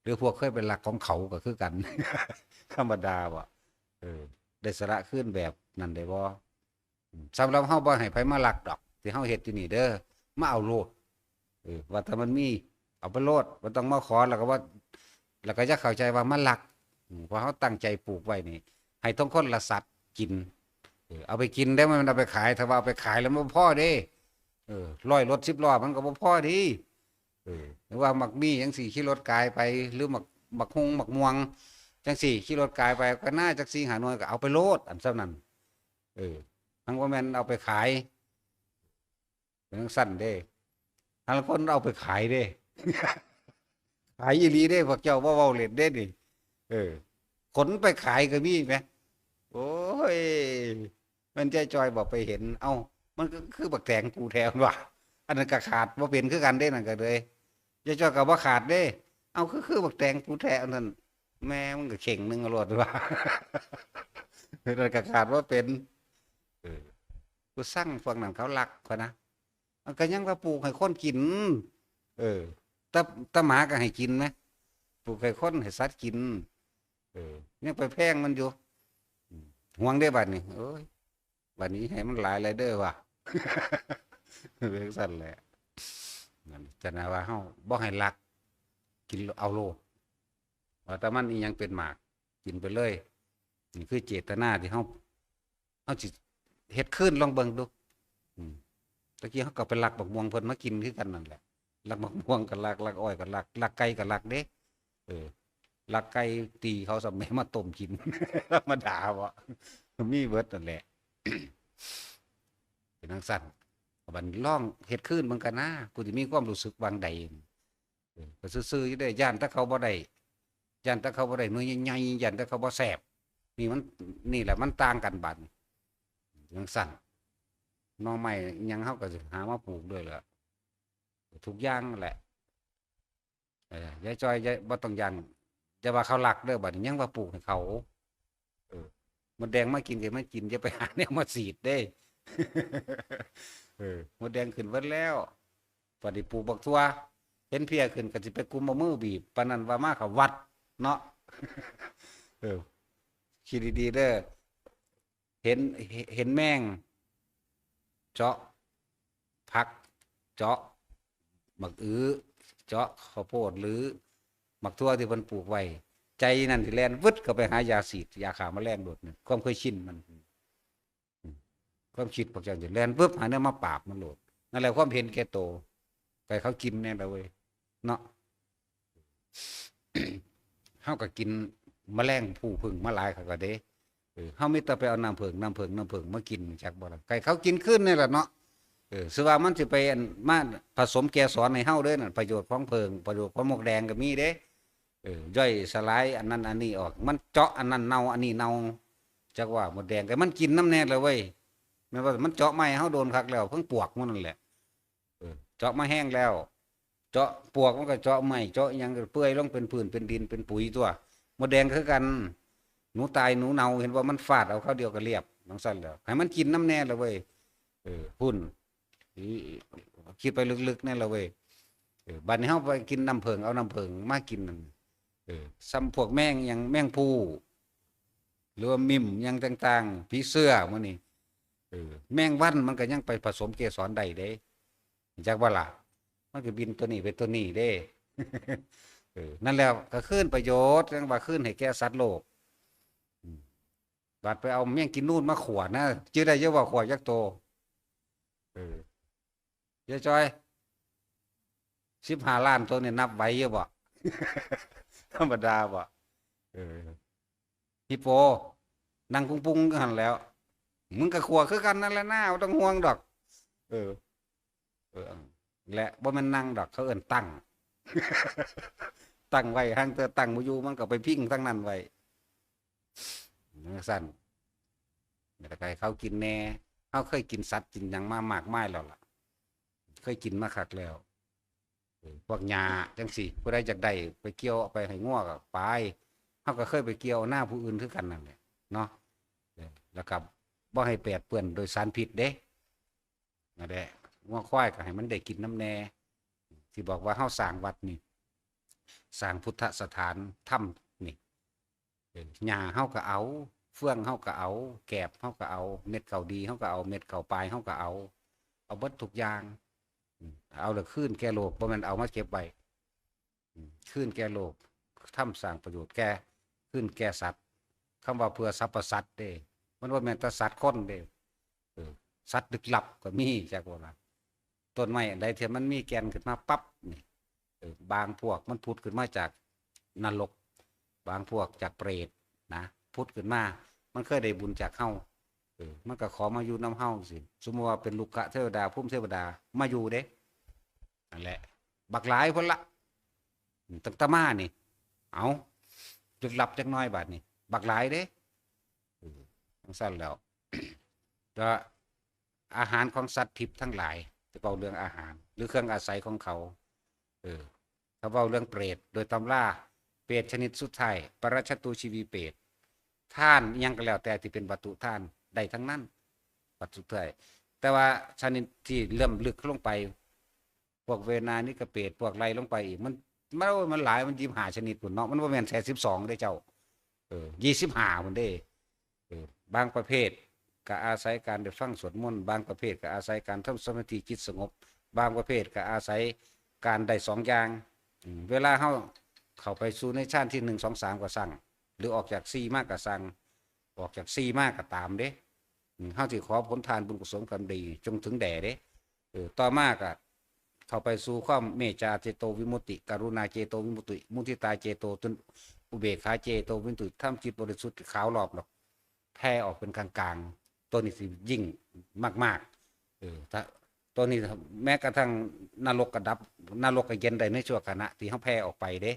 หรือพวกเคยไปลักของเขาก็คือกัน ธรรมดาบ่ เออ ได้สละคืนแบบนั้นได้บ่ อืม สำหรับเฮาบ่ให้ไผมาลักดอก ที่เฮาเฮ็ดอยู่นี่เด้อ มาเอาโลด เออ ว่าถ้ามันมี เอาไปโลด บ่ต้องมาขอ แล้วก็ว่า แล้วก็อย่าเข้าใจว่ามาลัก อืม เพราะเฮาตั้งใจปลูกไว้นี่ ให้ทั้งคนและสัตว์กิน เออ เอาไปกินได้ มันเอาไปขาย ถ้าว่าเอาไปขายแล้วมันบ่พอเด้ เออ ร้อยรถสิบล้อมันก็บ่พอเด้ เออ หรือว่าหมากมี่จั่งซี้ ขี่รถกายไป หรือหมาก หมากฮุ่ง หมากม่วง จั่งซี้ ขี่รถกายไป ก็น่าจักสี่ห้าหน่วย ก็เอาไปโลด อันส่ำนั้น เออ ทั้งว่าแม่นเอาไปขาย เป็นจั่งซั้นเด้ หาลางคนเอาไปขายเด้ ขายอีหลีเด้ พวกเจ้าบ่เว้าเล่นเด้นี่ เออ ขนไปขายก็มีแหม โอ้ย แม่นยายจอยบอกไปเห็น เอ้า มันก็คือบักแตงกูแท้ว่ะ อันนั้นก็ขาดบ่เป็นคือกันเด้ นั่นก็เลย ยายจอยก็บ่ขาดเด้ เอ้า คือ คือบักแตงกูแท้ อันนั้น แม่มันก็เข่งหนึ่งเอาโลดว่ะ นั่นก็ขาดบ่เป็น เออ กูซังพวกนั้นเขาลักพะนะ มันก็ยังว่าปลูกให้คนกิน เออ แต่ แต่หมาก็ให้กินไหม ปลูกให้คนให้สัตว์กิน เออ ยังไปแพงมันอยู่ อืม ห่วงเด้บัดนี้ โอ้ย บัดนี้ให้มันหลายหลายเด้อว่ะ เป็นจั่งซั้นแหละ นั่น ฉะนั้นว่าเฮาบ่ให้ลัก กินเอาโลด ว่าแต่มันอีหยังเป็นหมาก กินไปเลย นี่คือเจตนาที่เฮา เฮาสิเฮ็ดคืนลองเบิ่งดู อืม ตะกี้เฮาก็ไปลักบักม่วงเพิ่นมากินคือกันนั่นแหละ ลักบักม่วงก็ลัก ลักอ้อยก็ลัก ลักไก่ก็ลักเด้ เออ ลักไก่ตีเขาซ้ำแม่มาต้มกิน ธรรมดาบ่ มีเบิดนั่นแหละ เป็นจั่งซั้น บัดลองเฮ็ดคืนเบิ่งกันนะ กูสิมีความรู้สึกวางใด เออ ก็ซื่อๆอยู่เด้ ย่านแต่เขาบ่ได้ ย่านแต่เขาบ่ได้หน่วยใหญ่ๆ ย่านแต่เขาบ่แซ่บ นี่มัน นี่แหละมันต่างกันบัด จั่งซั้น หน่อไม้อิหยังเฮาก็สิหามาปลูกด้วยล่ะ ทุกอย่างนั่นแหละ เออ ยายจอย ยาย บ่ต้องย่าน อย่าว่าเขาลักเด้อ บัดนี้ยังว่าปลูกให้เขา เออ มดแดงมากินก็มากิน อย่าไปหาแนวมาสีดเด้ เออ มดแดงขึ้นเบิดแล้ว บัดนี้ปลูกบักถั่ว เห็นเพี้ยขึ้นก็สิไปกุมเอามือบีบ ปานนั้นว่ามาเขาวัดเนาะ เออ คิดดีๆเด้อ เห็น เห็นแมง เจาะผัก เจาะหมากอื้อ เจาะข้าวโพด หรือหมากถั่วที่เพิ่นปลูกไว้ ใจนั่นสิแล่นวึดเข้าไปหายาสีด ยาฆ่าแมลงโลดนี่ ความเคยชินมัน อืม ความคิดพวกเจ้าสิแล่นวึบหาแนวมาปราบมันโลด นั่นแหละความเห็นแก่โต ไก่เขากินแน่ละเว้ย เนาะ เฮาก็กินแมลงผู้ผึ้งมาหลายคักแล้วเด้ เออ เฮามีแต่ไปเอาน้ำผึ้ง น้ำผึ้ง น้ำผึ้งมากิน จักบ่ล่ะ ไก่เขากินคืนนี่แหละเนาะ เออ ซื่อว่ามันสิไปอัน มาผสมแกสรให้เฮาเด้นั่น ประโยชน์ของผึ้ง ประโยชน์ของมดแดงก็มีเด้ เออ ย่อยสลายอันนั้นอันนี้ออก มันเจาะอันนั้นเน่า อันนี้เน่า จักว่ามดแดงก็มันกินนำแน่ละเว้ย แม่นว่ามันเจาะไม้เฮาโดนคักแล้ว เพิ่งปวกมันนั่นแหละ เออ เจาะมาแฮงแล้ว เจาะปวกมันก็เจาะไม้ เจาะอิหยังก็เปื่อยลงเป็นพื้นเป็นดินเป็นปุ๋ยตั๊ว มดแดงคือกัน หนูตายหนูเน่า เห็นว่ามันฟาดเอาคราวเดียวก็เรียบ จั่งซั้นแล้ว ให้มันกินนำแน่ละเว้ย เออ พุ้น คิดไปลึกๆแน่ละเว้ย เออ บัดนี้เฮาไปกินน้ำผึ้ง เอาน้ำผึ้งมากินนั่น เออ ส่ำพวกแมงอิหยัง แมงภู่ หรือว่ามิมอิหยังต่างๆ ผีเสื้อหมู่นี้ เออ แมงวันมันก็ยังไปผสมเกสรได้เด้ จักบ่ล่ะ มันก็บินตัวนี้ไปตัวนี้เด้ เออ นั่นแหละก็คืนประโยชน์ จั่งว่าคืนให้แก่สัตว์โลก อืม บัดไปเอาแมงกินนูนมาขั่วนะ จื่อได้อยู่บ่ ขั่วจักโต เออ ยายจอย สิบห้าล้านโตนี่นับไหวอยู่บ่ ธรรมดาบ่ เออ ฮิปโป นั่งกุงปุงอยู่หั่นแหล้ว มึงก็ขั่วคือกันนั่นแหละนะ บ่ต้องห่วงดอก เออ เออ และบ่แม่นนั่งดอก เขาเอิ้นตั้ง ตั้งไว้ ห่างเทื่อตั้งบ่อยู่ มันก็ไปพิงทางนั้นไว้ จั่งซั้น แล้วก็ให้เขากินแน่ เฮาเคยกินสัตว์กินหยังมามากมายแล้วล่ะ เคยกินมาคักแล้ว เออ พวกหญ้าจั่งซี้ ผู้ใดอยากได้ไปเกี่ยวเอาไปให้งัวก็ไป เฮาก็เคยไปเกี่ยวนาผู้อื่นคือกันนั่นแหละเนาะ เออ แล้วก็บ่ให้แปดเปื้อนโดยสารพิษเด้ นั่นแหละ งัวควายก็ให้มันได้กินนำแน่ ที่บอกว่าเฮาสร้างวัดนี่ สร้างพุทธสถานธรรมนี่ เออ หญ้าเฮาก็เอา เฟืองเฮาก็เอา แกบเฮาก็เอา เม็ดข้าวดีเฮาก็เอา เม็ดข้าวปายเฮาก็เอา เอาเบิดทุกอย่าง อืม เอาแล้วคืนแก่โลก บ่แม่นเอามาเก็บไว้ อืม คืนแก่โลก ทำสร้างประโยชน์แก่ คืนแก่สัตว์ คำว่าเพื่อสรรพสัตว์เด้ มันบ่แม่นแต่สัตว์คนเด้ เออ สัตว์ลึกลับก็มี จักว่าล่ะ ต้นไม้อันใดที่มันมีแก่นขึ้นมาปั๊บนี่ เออ บางพวกมันผุดขึ้นมาจากนรก บางพวกจากเปรตนะ ผุดขึ้นมา มันเคยได้บุญจากเฮา เออ มันก็ขอมาอยู่นำเฮาสิ สมมุติว่าเป็นรุกขเทวดา ภูมิเทวดา มาอยู่เด้ นั่นแหละ บักหลายพุ้นละ ตั้งแต่มานี่ เอา ลึกลับจักหน่อยบาดนี้ บักหลายเด้ เออ จั่งซั้นแล้ว ก็อาหารของสัตว์ทิพย์ทั้งหลาย จะเว้าเรื่องอาหาร หรือเครื่องอาศัยของเขา เออ ถ้าเว้าเรื่องเปรต โดยตำรา เปรตชนิดสุดท้าย ปรัชชตูชีวีเปรต ทานอิหยังก็แล้วแต่ที่เป็นวัตถุทาน ได้ทั้งนั้น วัตถุทาน แต่ว่าชนิดที่เริ่มลึกลงไป พวกเวนานิกเปรต พวกไล่ลงไปอีก มัน มัน มันหลาย มันยี่สิบห้าชนิดพุ้นเนาะ มันบ่แม่นแค่สิบสองเด้เจ้า เออ ยี่สิบห้าพุ้นเด้ เออ บางประเภทก็อาศัยการได้ฟังสวดมนต์ บางประเภทก็อาศัยการทำสมาธิจิตสงบ บางประเภทก็อาศัยการได้สองอย่าง อืม เวลาเฮาเข้าไปสู่ในฌานที่หนึ่ง สอง สาม ก็ซั้ง หรือออกจากสี่มาก็ซั้ง ออกจากสี่มาก็ตามเด้ อืม เฮาสิขอผลทานบุญกุศลกรรมดีจงถึงแด่เด้ เออ ต่อมาก็เข้าไปสู่ความเมตตาเจโตวิมุตติ กรุณาเจโตวิมุตติ มุทิตาเจโตวิมุตติ อุเบกขาเจโตวิมุตติ ทำจิตบริสุทธิ์ขาวรอบดอก แผ่ออกเป็นกลางๆ ตัวนี้สิยิ่งมากๆ เออ ถ้า ตัวนี้แม้กระทั่งนรกก็ดับ นรกก็เย็นได้ในชั่วขณะที่เฮาแผ่ออกไปเด้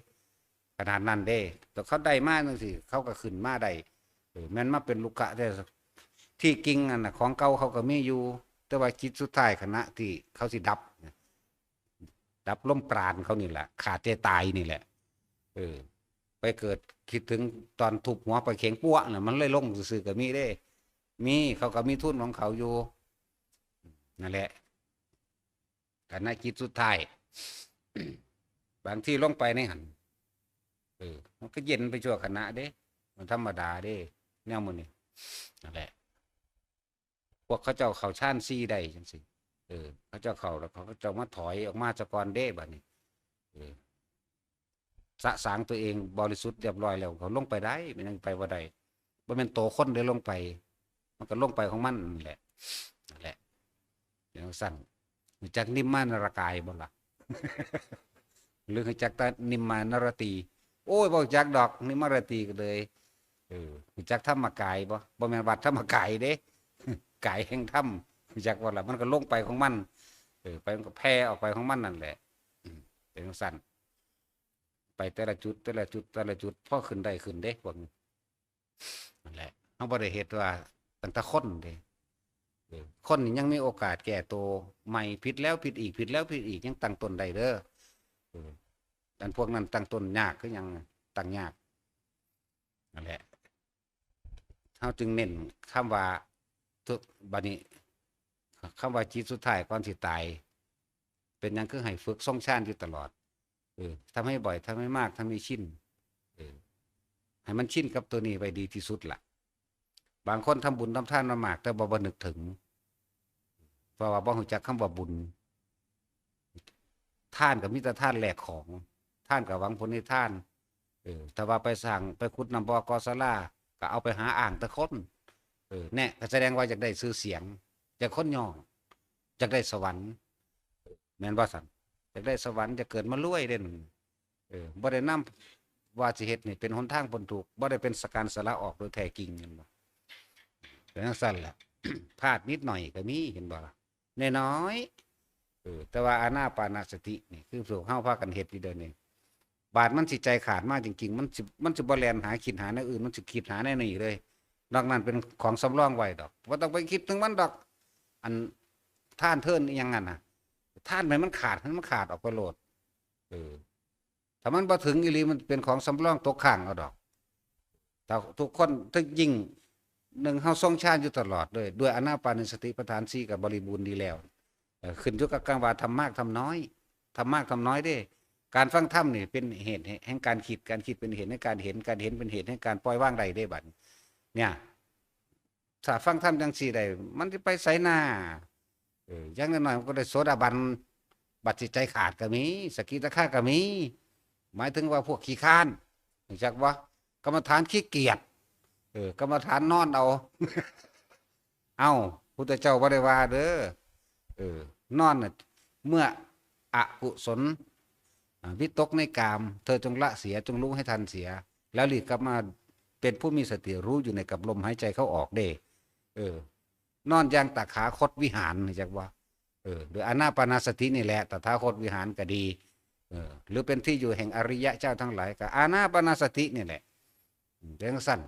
ขนาดนั้นเด้ แต่เขาได้มาจั่งซี้ เขาก็ขึ้นมาได้ เออ แม่นมาเป็นรุกขะแท้ ที่จริงอันน่ะ ของเก่าเขาก็มีอยู่ แต่ว่าจิตสุดท้ายขณะที่เขาสิดับ ดับลมปราณเขานี่แหละ ขาดใจตายนี่แหละ เออ ไปเกิดคิดถึงตอนทุบหัวปลาเข็งปั้วน่ะ มันเลยลงซื่อๆก็มีเด้ มี เขาก็มีทุนของเขาอยู่ นั่นแหละ ขณะจิตสุดท้าย บางทีลงไปในหั่น เออ มันก็เย็นไปชั่วขณะเด้ มันธรรมดาเด้ แนวมื้อนี้ นั่นแหละ พวกเขาเจ้าเข้าฌานสี่ได้จั่งซี้ เออ เขาเจ้าเข้าแล้วเขาเจ้ามาถอยออกมาซะก่อนเด้ บัดนี้ เออ สะสางตัวเองบริสุทธิ์เรียบร้อยแล้ว เขาลงไปได้ มันยังไปบ่ได้ บ่แม่นโตคนเด้ลงไป มันก็ลงไปของมันนั่นแหละ นั่นแหละ จั่งซั้น รู้จักนิมมานารกายบ่ล่ะ หรือรู้จักแต่นิมมานารตี โอ้ย บ่รู้จักดอก นิมมานารตีก็เลย เออ รู้จักธรรมกายบ่ บ่แม่นวัดธรรมกายเด้ กายแห่งธรรม รู้จักบ่ล่ะ มันก็ลงไปของมัน เออ ไปมันก็แผ่ออกไปของมันนั่นแหละ อืม เป็นจั่งซั้น ไปแต่ละจุด แต่ละจุด แต่ละจุด พอขึ้นได้ขึ้นเด้ พวกนี้ นั่นแหละ เฮาบ่ได้เฮ็ดว่าตั้งแต่คนเด้ เออ คนนี่ยังมีโอกาสแก้ตัวใหม่ ผิดแล้วผิดอีก ผิดแล้วผิดอีก ยังตั้งต้นได้เด้อ เออ อันพวกนั้นตั้งต้นยากคือหยัง ตั้งยาก นั่นแหละ เฮาจึงเน้นคำว่า ทุก บัดนี้ คำว่าจิตสุดท้ายก่อนสิตาย เป็นหยังคือให้ฝึกทรงฌานอยู่ตลอด เออ ทำให้บ่อย ทำให้มาก ทำให้ชิน เออ ให้มันชินกับตัวนี้ไว้ดีที่สุดล่ะ บางคนทำบุญทำทานมามาก แต่บ่ บ่นึกถึง เพราะว่าบ่รู้จักคำว่าบุญ ทานก็มีแต่ทานแลกของ ทานก็หวังผลในทาน เออ ถ้าว่าไปสร้าง ไปขุดน้ำบ่อก่อศาลา ก็เอาไปหาอ้างแต่คน เออ แน่ ก็แสดงว่าอยากได้ชื่อเสียง อยากคนยอง อยากได้สวรรค์ แม่นบ่ซั่น อยากได้สวรรค์ อยากเกิดมารวยเด้ เออ บ่ได้นำว่าสิเฮ็ดนี่เป็นหนทางพ้นทุกข์ บ่ได้เป็นสการสละออกโดยแท้จริง เห็นบ่ เป็นจั่งซั้นล่ะ พลาดนิดหน่อยก็มี เห็นบ่ล่ะ น้อยๆ เออ แต่ว่าอานาปานสตินี่ คือพวกเฮาพากันเฮ็ดอยู่เดี๋ยวนี้ บาดมันสิใจขาดมาจริงๆ มันสิ มันสิบ่แล่นหาคิดหาแนวอื่น มันสิคิดหาแนวนี้เลย นอกนั้นเป็นของสำรองไว้ดอก บ่ต้องไปคิดถึงมันดอก อันทานเทินอิหยังนั่นน่ะ ทานให้มันขาด ให้มันขาดออกไปโลด เออ ถ้ามันบ่ถึงอีหลี มันเป็นของสำรองตกค้างเอาดอก แต่ทุกคน ถึงยิ่ง หนึ่ง เฮาทรงฌานอยู่ตลอดเลย ด้วยอานาปานสติปัฏฐานสี่ก็บริบูรณ์ดีแล้ว เอ่อ ขึ้นอยู่กับคำว่าทำมากทำน้อย ทำมากทำน้อยเด้ การฟังธรรมนี่เป็นเหตุแห่งการคิด การคิดเป็นเหตุแห่งการเห็น การเห็นเป็นเหตุแห่งการปล่อยวางได้เด้บัดนี้ เนี่ย ถ้าฟังธรรมจั่งซี้ได้ มันสิไปไสนา ออ อย่างน้อยๆมันก็ได้โสดาบัน บัดสิใจขาดก็มี สกิทาคาก็มี หมายถึงว่าพวกขี้คร้าน รู้จักบ่ กรรมฐานขี้เกียจ เออ กรรมฐานนอนเอา เอ้า พุทธเจ้าบ่ได้ว่าเด้อ เออ นอนน่ะ เมื่ออกุศล อ่า วิตกในกาม เธอจงละเสีย จงรู้ให้ทันเสีย แล้วหลีกกลับมาเป็นผู้มีสติรู้อยู่ในกับลมหายใจเข้าออกเด้ เออ นอนอย่างตาขาคดวิหาร รู้จักบ่ เออ หรืออานาปานสตินี่แหละ ตถาคตวิหารก็ดี เออ หรือเป็นที่อยู่แห่งอริยะเจ้าทั้งหลาย ก็อานาปานสตินี่แหละ อืม จังซั่น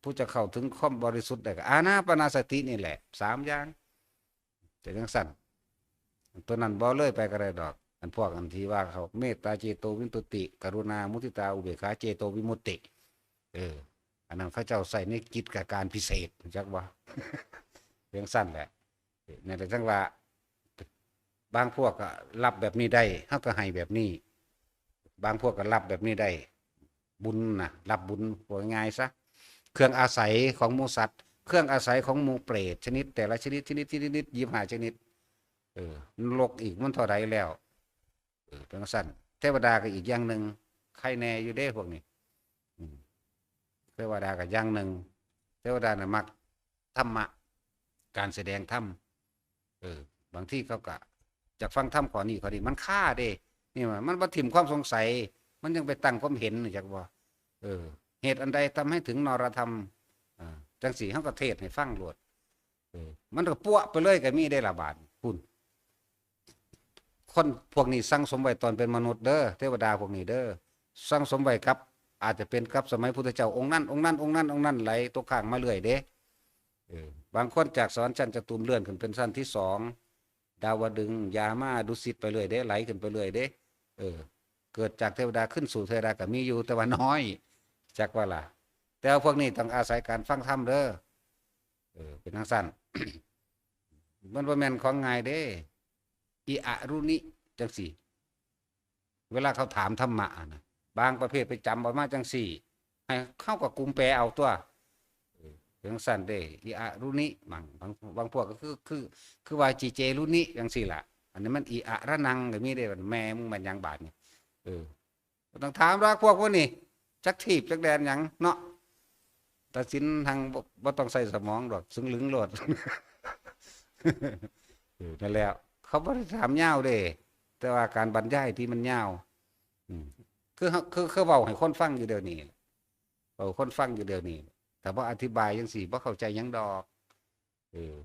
ผู้จะเข้าถึงความบริสุทธิ์ได้ก็อานาปานสตินี่แหละ สามอย่าง แต่จังซั่น ตัวนั้นบ่เลยไปก็ได้ดอก อันพวกอันที่ว่าเขาเมตตาเจโตวิมุตติ กรุณามุทิตาอุเบกขาเจโตวิมุตติ เออ อันนั้นเขาเจ้าใส่ในกิจการพิเศษ รู้จักบ่ จังซั่นแหละ นั่นแหละจังว่า บางพวกก็รับแบบนี้ได้ เฮาก็ให้แบบนี้ บางพวกก็รับแบบนี้ได้ บุญนะ รับบุญ ว่าง่ายซะ เครื่องอาศัยของหมู่สัตว์ เครื่องอาศัยของหมู่เปรต ชนิดแต่ละชนิด ชนิด ชนิด ชนิด ยี่สิบห้าชนิด เออ นรกอีกมันเท่าใดแล้ว เออ เป็นจั่งซั่น เทวดาก็อีกอย่างหนึ่ง ใครแน่อยู่เด้พวกนี้ อืม เทวดาก็อย่างหนึ่ง เทวดาน่ะมักธรรมะ การแสดงธรรม เออ บางทีเขาก็อยากฟังธรรมข้อนี้ข้อนี้ มันคาเด้ นี่ว่ามันบ่ถิ่มความสงสัย มันยังไปตั้งความเห็น รู้จักบ่ เออ เหตุอันใดทำให้ถึงนรธรรม อ่า จังซี่ เฮาก็เทศน์ให้ฟังโลด เออ มันก็ปั๊วไปเลยก็มีได้ละบาด พุ้น คนพวกนี้สั่งสมไว้ตอนเป็นมนุษย์เด้อ เทวดาพวกนี้เด้อ สั่งสมไว้กับ อาจจะเป็นกับสมัยพุทธเจ้าองค์นั้น องค์นั้น องค์นั้น องค์นั้น ไหลตกค้างมาเรื่อยเด้ เออ บางคนจากสวรรค์ชั้นจตุมเลื่อนขึ้นเป็นชั้นที่สอง ดาวดึงส์ ยามา ดุสิต ไปเรื่อยเด้ ไหลขึ้นไปเรื่อยเด้ เออ เกิดจากเทวดาขึ้นสู่เทวดาก็มีอยู่ แต่ว่าน้อย จักว่าล่ะ แต่ว่าพวกนี้ต้องอาศัยการฟังธรรมเด้อ เออ เป็นจั่งซั่น มันบ่แม่นของง่ายเด้ อิอะรุนิ จังซี่ เวลาเขาถามธรรมะอะนะ บางประเภทไปจำเอามาจังซี่ ให้เขาก็กุมแปลเอาตัว เออ เป็นจั่งซั่นเด้ อิอะรุนิ บาง บาง บางพวกก็คือ คือ คือว่าจิเจรุนิ จังซี่ล่ะ อันนี้มันอิอะระนังก็มีเด้ แม่มึงมันหยังบาดนี่ เออ บ่ต้องถามดอกพวกพวกนี้ จักถีบจักแดนหยังเนาะ ตัดสินทางบ่ บ่ต้องใส่สมองดอก ซึ่งลึงโลด เออ นั่นแหละ เขาบ่ได้ถามยาวเด้ แต่ว่าการบรรยายที่มันยาว อืม คือ คือ คือเว้าให้คนฟังอยู่เดี๋ยวนี้ เว้าคนฟังอยู่เดี๋ยวนี้ ถ้าบ่อธิบายจังซี่ บ่เข้าใจหยังดอก เออ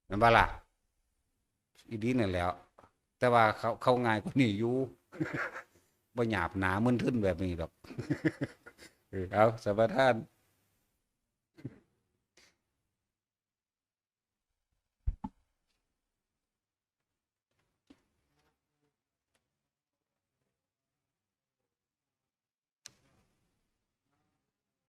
แม่นบ่ล่ะ อีดีนั่นแหล้ว แต่ว่าเขา เขาง่ายกว่านี้อยู่ บ่หยาบหนามึนทึนแบบนี้ดอก เออ เอา สมาทาน